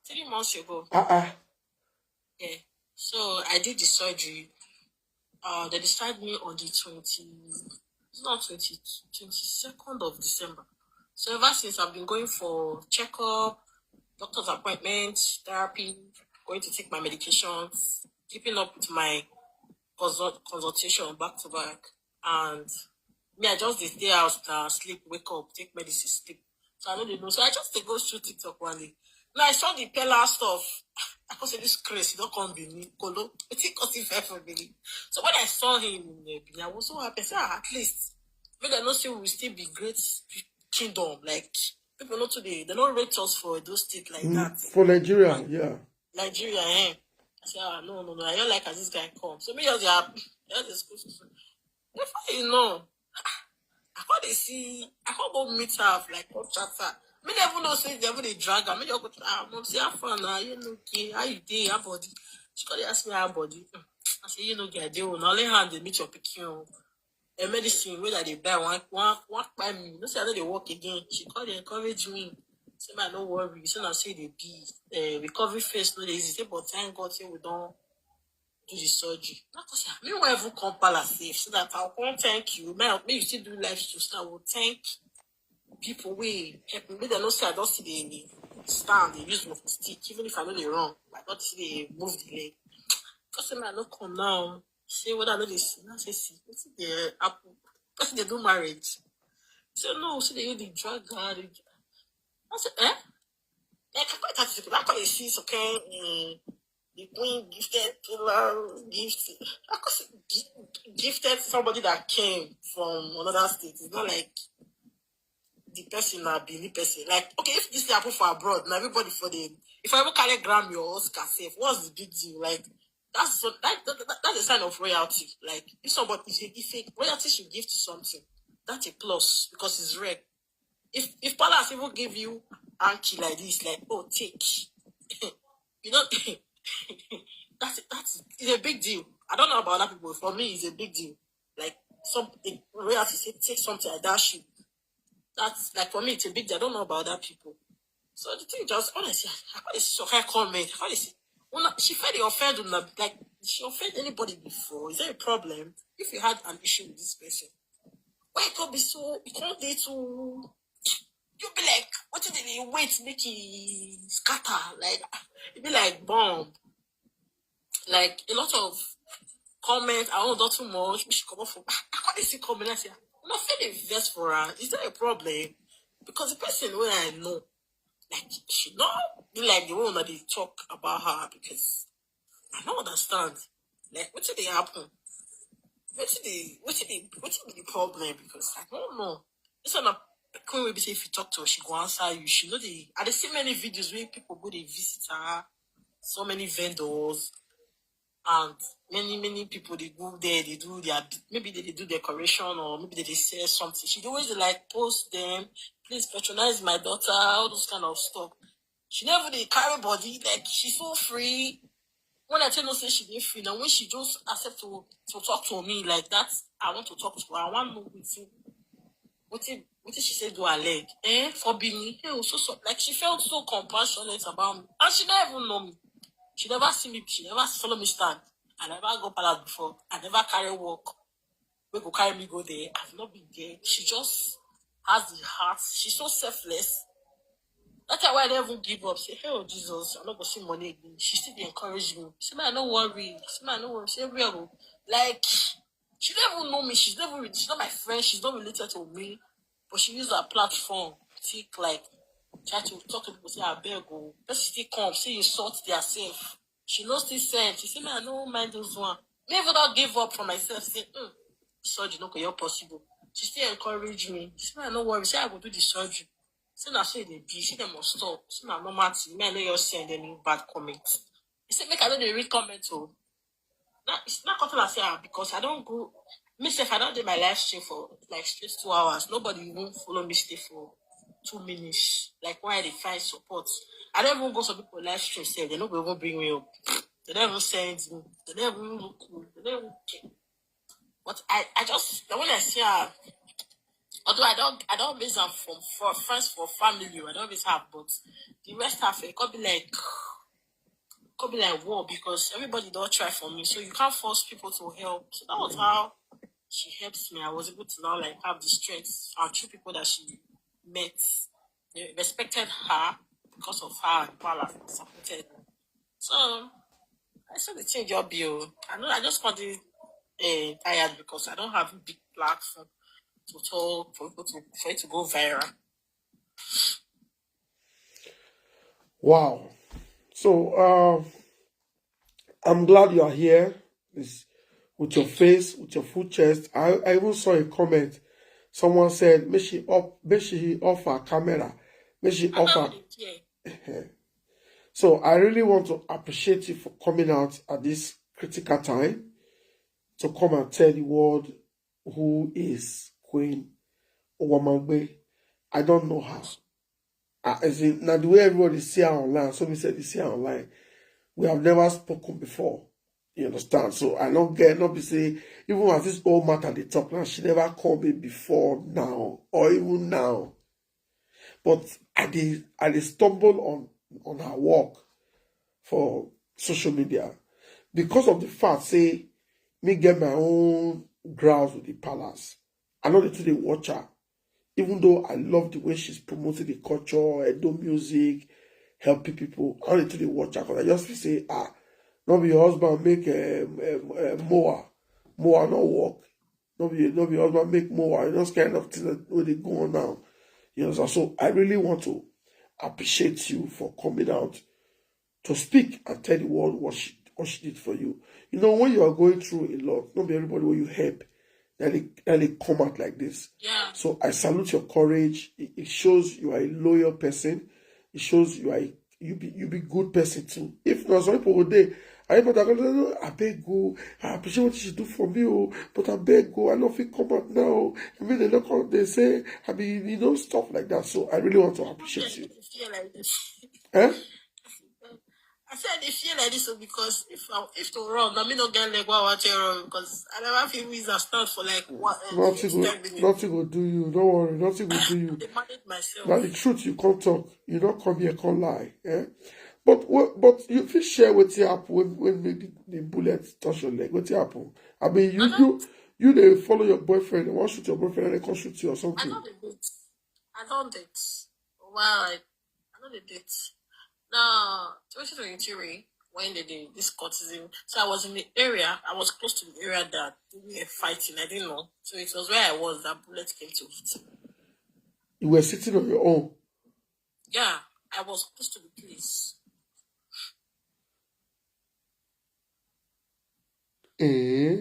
Three months ago. Ah, ah. Yeah. So I did the surgery. Uh, they discharged me on the twenty, it's not twenty, twenty-second of December. So ever since, I've been going for checkup, doctor's appointment, therapy, going to take my medications, keeping up with my consult, consultation back to back. And me, I just dey stay house now, sleep, wake up, take medicine, sleep. So I no dey know. So I just dey go through TikTok one day. Now I saw the Pella stuff. I come say, "This craze, you don't come Benin, Kolo." Wetin cause him fight for Benin? So when I saw him in uh, Benin, I was so happy. I said, "Ah, at least, make I know say we still be great kingdom. Like, people not today, they don't rate us for those state like Mm, that." for Nigeria, yeah. Nigeria, eh? I said, "Ah, no, no, no. I don't like as this guy come." So me just dey happy. Just dey school, school, school. Before you know, I come dey see, I come go meet her, like, come chat her. Me never know say they even dey drag her. Me just go, "Ah, mom, see how far now? You know, okay? How you dey? How body?" She come dey ask me how body. Mm. I say, "You know, okay, I dey o. Now only hand dey meet your pikin o." A medicine wey I dey buy, one, one, one buy me. You know say I no dey work again. She come dey encourage me. Say, "Man, no worry." Say na say e dey be. Uh, recovery phase no dey easy. Say, but thank God say we don do the surgery. Like I say, me wan even come palace safe so that I will come thank you. May, may you still do life to start. I will thank people wey help me. Make dem know say I don still dey stand, dey use walking stick, even if I no dey run. I don still dey move the leg. Because say, "Man, no come now." Say whether I no dey see. Now say, "See, wetin dey happen?" Person dey do marriage. Say, "No, see, they use the drug guard." I say, "Eh?" Like, I quite touch people. I quite see some kind, um, the queen gifted pillow, gift. I could say gi- gifted somebody that came from another state. It's not like the person na Benin person. Like, okay, if this thing happen for abroad, now everybody for them. If I ever carry Grammy or Oscar safe, what's the big deal? Like, that's so, that, that, that- that's a sign of royalty. Like, if somebody, if, if a royalty should give to something, that's a plus because it's rare. If if Palace even give you Anki like this, like, oh, take. You know, that's that's it's a big deal. I don't know about other people. For me, it's a big deal. Like, some in reality, say take something like that shit. That's like, for me, it's a big deal. I don't know about other people. So the thing just, honestly, I can't see some kind comment. I can't see. Well, she felt the offend una, like, she offend anybody before? Is there a problem if you had an issue with this person? Why it can't be so? It can't be too. You be like, what did they wait make it scatter? Like, it be like bomb. Like, a lot of comments. I won't talk too much. We should come off. I can't see comment. I say, I'm not feeling vex for her. Is there a problem? Because the person where I know, like, she not be like the one that they talk about her, because I don't understand. Like, what did they happen? What did they? What did they? What did the problem? Because I don't know. This one, Queen will be say if you talk to her, she go answer you. She know the. I dey see many videos where people go, they visit her, so many vendors, and many many people, they go there. They do their, maybe they, they do decoration, or maybe they, they sell something. She always dey, like, post them. Please patronize my daughter. All those kind of stuff. She never dey carry body. Like, she's so free. When I tell her say she dey free now, when she just accept to to talk to me like that, I want to talk to her. I want to know wetin wetin wetin she say do her leg. Eh, for Benin, hey, oh, so so, like, she felt so compassionate about me, and she never even know me. She never see me. She never follow me stand. I never go palace before. I never carry work. We go carry me go there. I've not been there. She just has the heart. She's so selfless. That's why I never even give up. Say, hey, oh, Jesus, I'm not gonna see money again. She still dey encourage me. Say, man, no worry. Say, man, no worry. Say, real. Like, she don't even know me. She's never. She's not my friend. She's not related to me. But she used her platform to, like, try to talk to people. Say, I beg, oh, person still come. Say, insult their self. She no still send. She say, me, I no mind those one. Me even not give up for myself. Say, mm, surgery no go your possible. She still encourage me. She say, I no worry. Say, I go do the surgery. Say, na so e dey be. Say, dem must stop. Say, na normal thing. Me, I no your send any bad comment. He say, make I no dey read comment, oh. That, it's not cutting as, yeah, because I don't go. Me sef, I don't do my live stream for, like, straight two hours. Nobody even follow me stay for two minutes. Like, why they find support? I don't even go some people live stream. Say they no go even bring me up. They don't even send me. They don't even look me. They don't even care. But I, I just, the one I see her, although I don't, I don't miss her from for friends, for family, I don't miss her, but the rest of it could be like, could be like war, because everybody don't try for me, so you can't force people to help. So that was how she helps me. I was able to now, like, have the strength and through people that she met. They respected her because of her and Palace supported her. So I said the thing just be, oh. I know I just found it uh, tired because I don't have a big platform to talk for people to, for it to go viral. Wow. So uh, I'm glad you are here. It's with your face, with your full chest. I, I even saw a comment. Someone said, may she up, may she off her camera. May she off her. So I really want to appreciate you for coming out at this critical time to come and tell the world who is Queen Owamangbe. I don't know her. Uh, as in, now the way everybody see her online, so we said they see her online. We have never spoken before. You understand? So I don't get, not be say, even as this old matter they talk now, she never called me before now, or even now. But I did, I did stumble on, on her work for social media because of the fact, say, me get my own grounds with the Palace. I know they too they watch her. Even though I love the way she's promoting the culture, Edo music, helping people, I know they too they watch her. Because I just feel say, ah, not be your husband make a, a, a mower. Mower not work. Not be, not be your husband make mower. You know, this kind of thing that where they go on now. You know, so, so I really want to appreciate you for coming out to speak and tell the world what she, what she did for you. You know, when you are going through a lot, not be everybody where you help that they, that they come out like this. Yeah. So I salute your courage. It, it shows you are a loyal person. It shows you are a, you be, you be good person too. If not, some people would they, I but I go, "No, I beg go. I appreciate what she do for me, oh, but I beg go. I don't feel come out now. I mean, they don't come, they say, I mean, you know, stuff like that." So I really want to appreciate you. I feel like this. Eh? I said they feel like this so because if I, if to run, I mean not get leg while I tell run because I never feel wins and start for like what uh, Nothing ten will, minutes. Nothing will do you. Don't worry, nothing will do you. They manage myself. Now the truth you can't talk. You don't come here, come lie. Eh? But what? But you feel share what happened when when maybe the bullet touch your leg. What happened? I mean, you you you they follow your boyfriend. They want shoot your boyfriend and they come shoot you or I something. Don't date. I don't date. Wow, I, I don't date. Now, twenty twenty-three, when they did this courtism, so I was in the area. I was close to the area that they were fighting. I didn't know, so it was where I was that bullet came to hit. You were sitting on your own. Yeah, I was close to the place. Eh?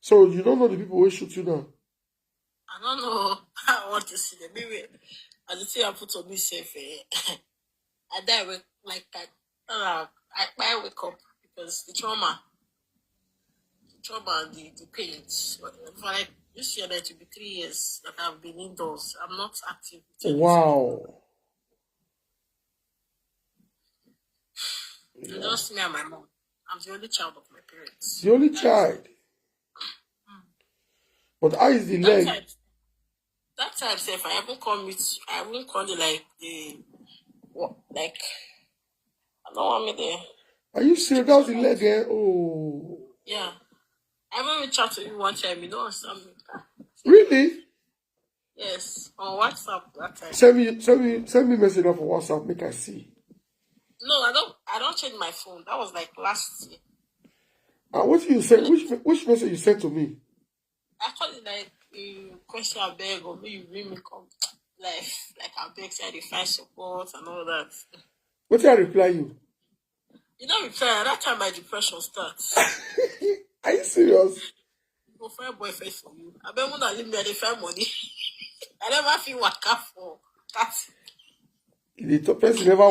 So you don't know the people who shoot you now? I don't know. I want to see them. Maybe as the thing happened to me, safe. Eh? I die with like I, uh, I, I wake up because the trauma, the trauma and the, the pain. But for like this year, that will be three years that I've been indoors. I'm not active. Wow. It's just me and my mom. I'm the only child of my parents. The only child. But how is the That leg? time, that time, sef, I haven't come with, I haven't called it like the, what, like, I don't want me there. Are you serious? That was the leg, eh? Oh. Yeah. I haven't reached out to you one time, you know, or something. Really? Yes, on WhatsApp that time. Send me send me send me message off of WhatsApp, make I see. No, I don't. I don't change my phone. That was like last year. Uh, what you send? Which which message you sent to me? I call it like a question I beg or maybe you bring me come life. Like I beg, say they find support and all that. What did I reply you? You know, reply that time my depression starts. Are you serious? Go find boyfriend for you. I bet when I leave me, I dey find money. I never feel waka for that. The top person never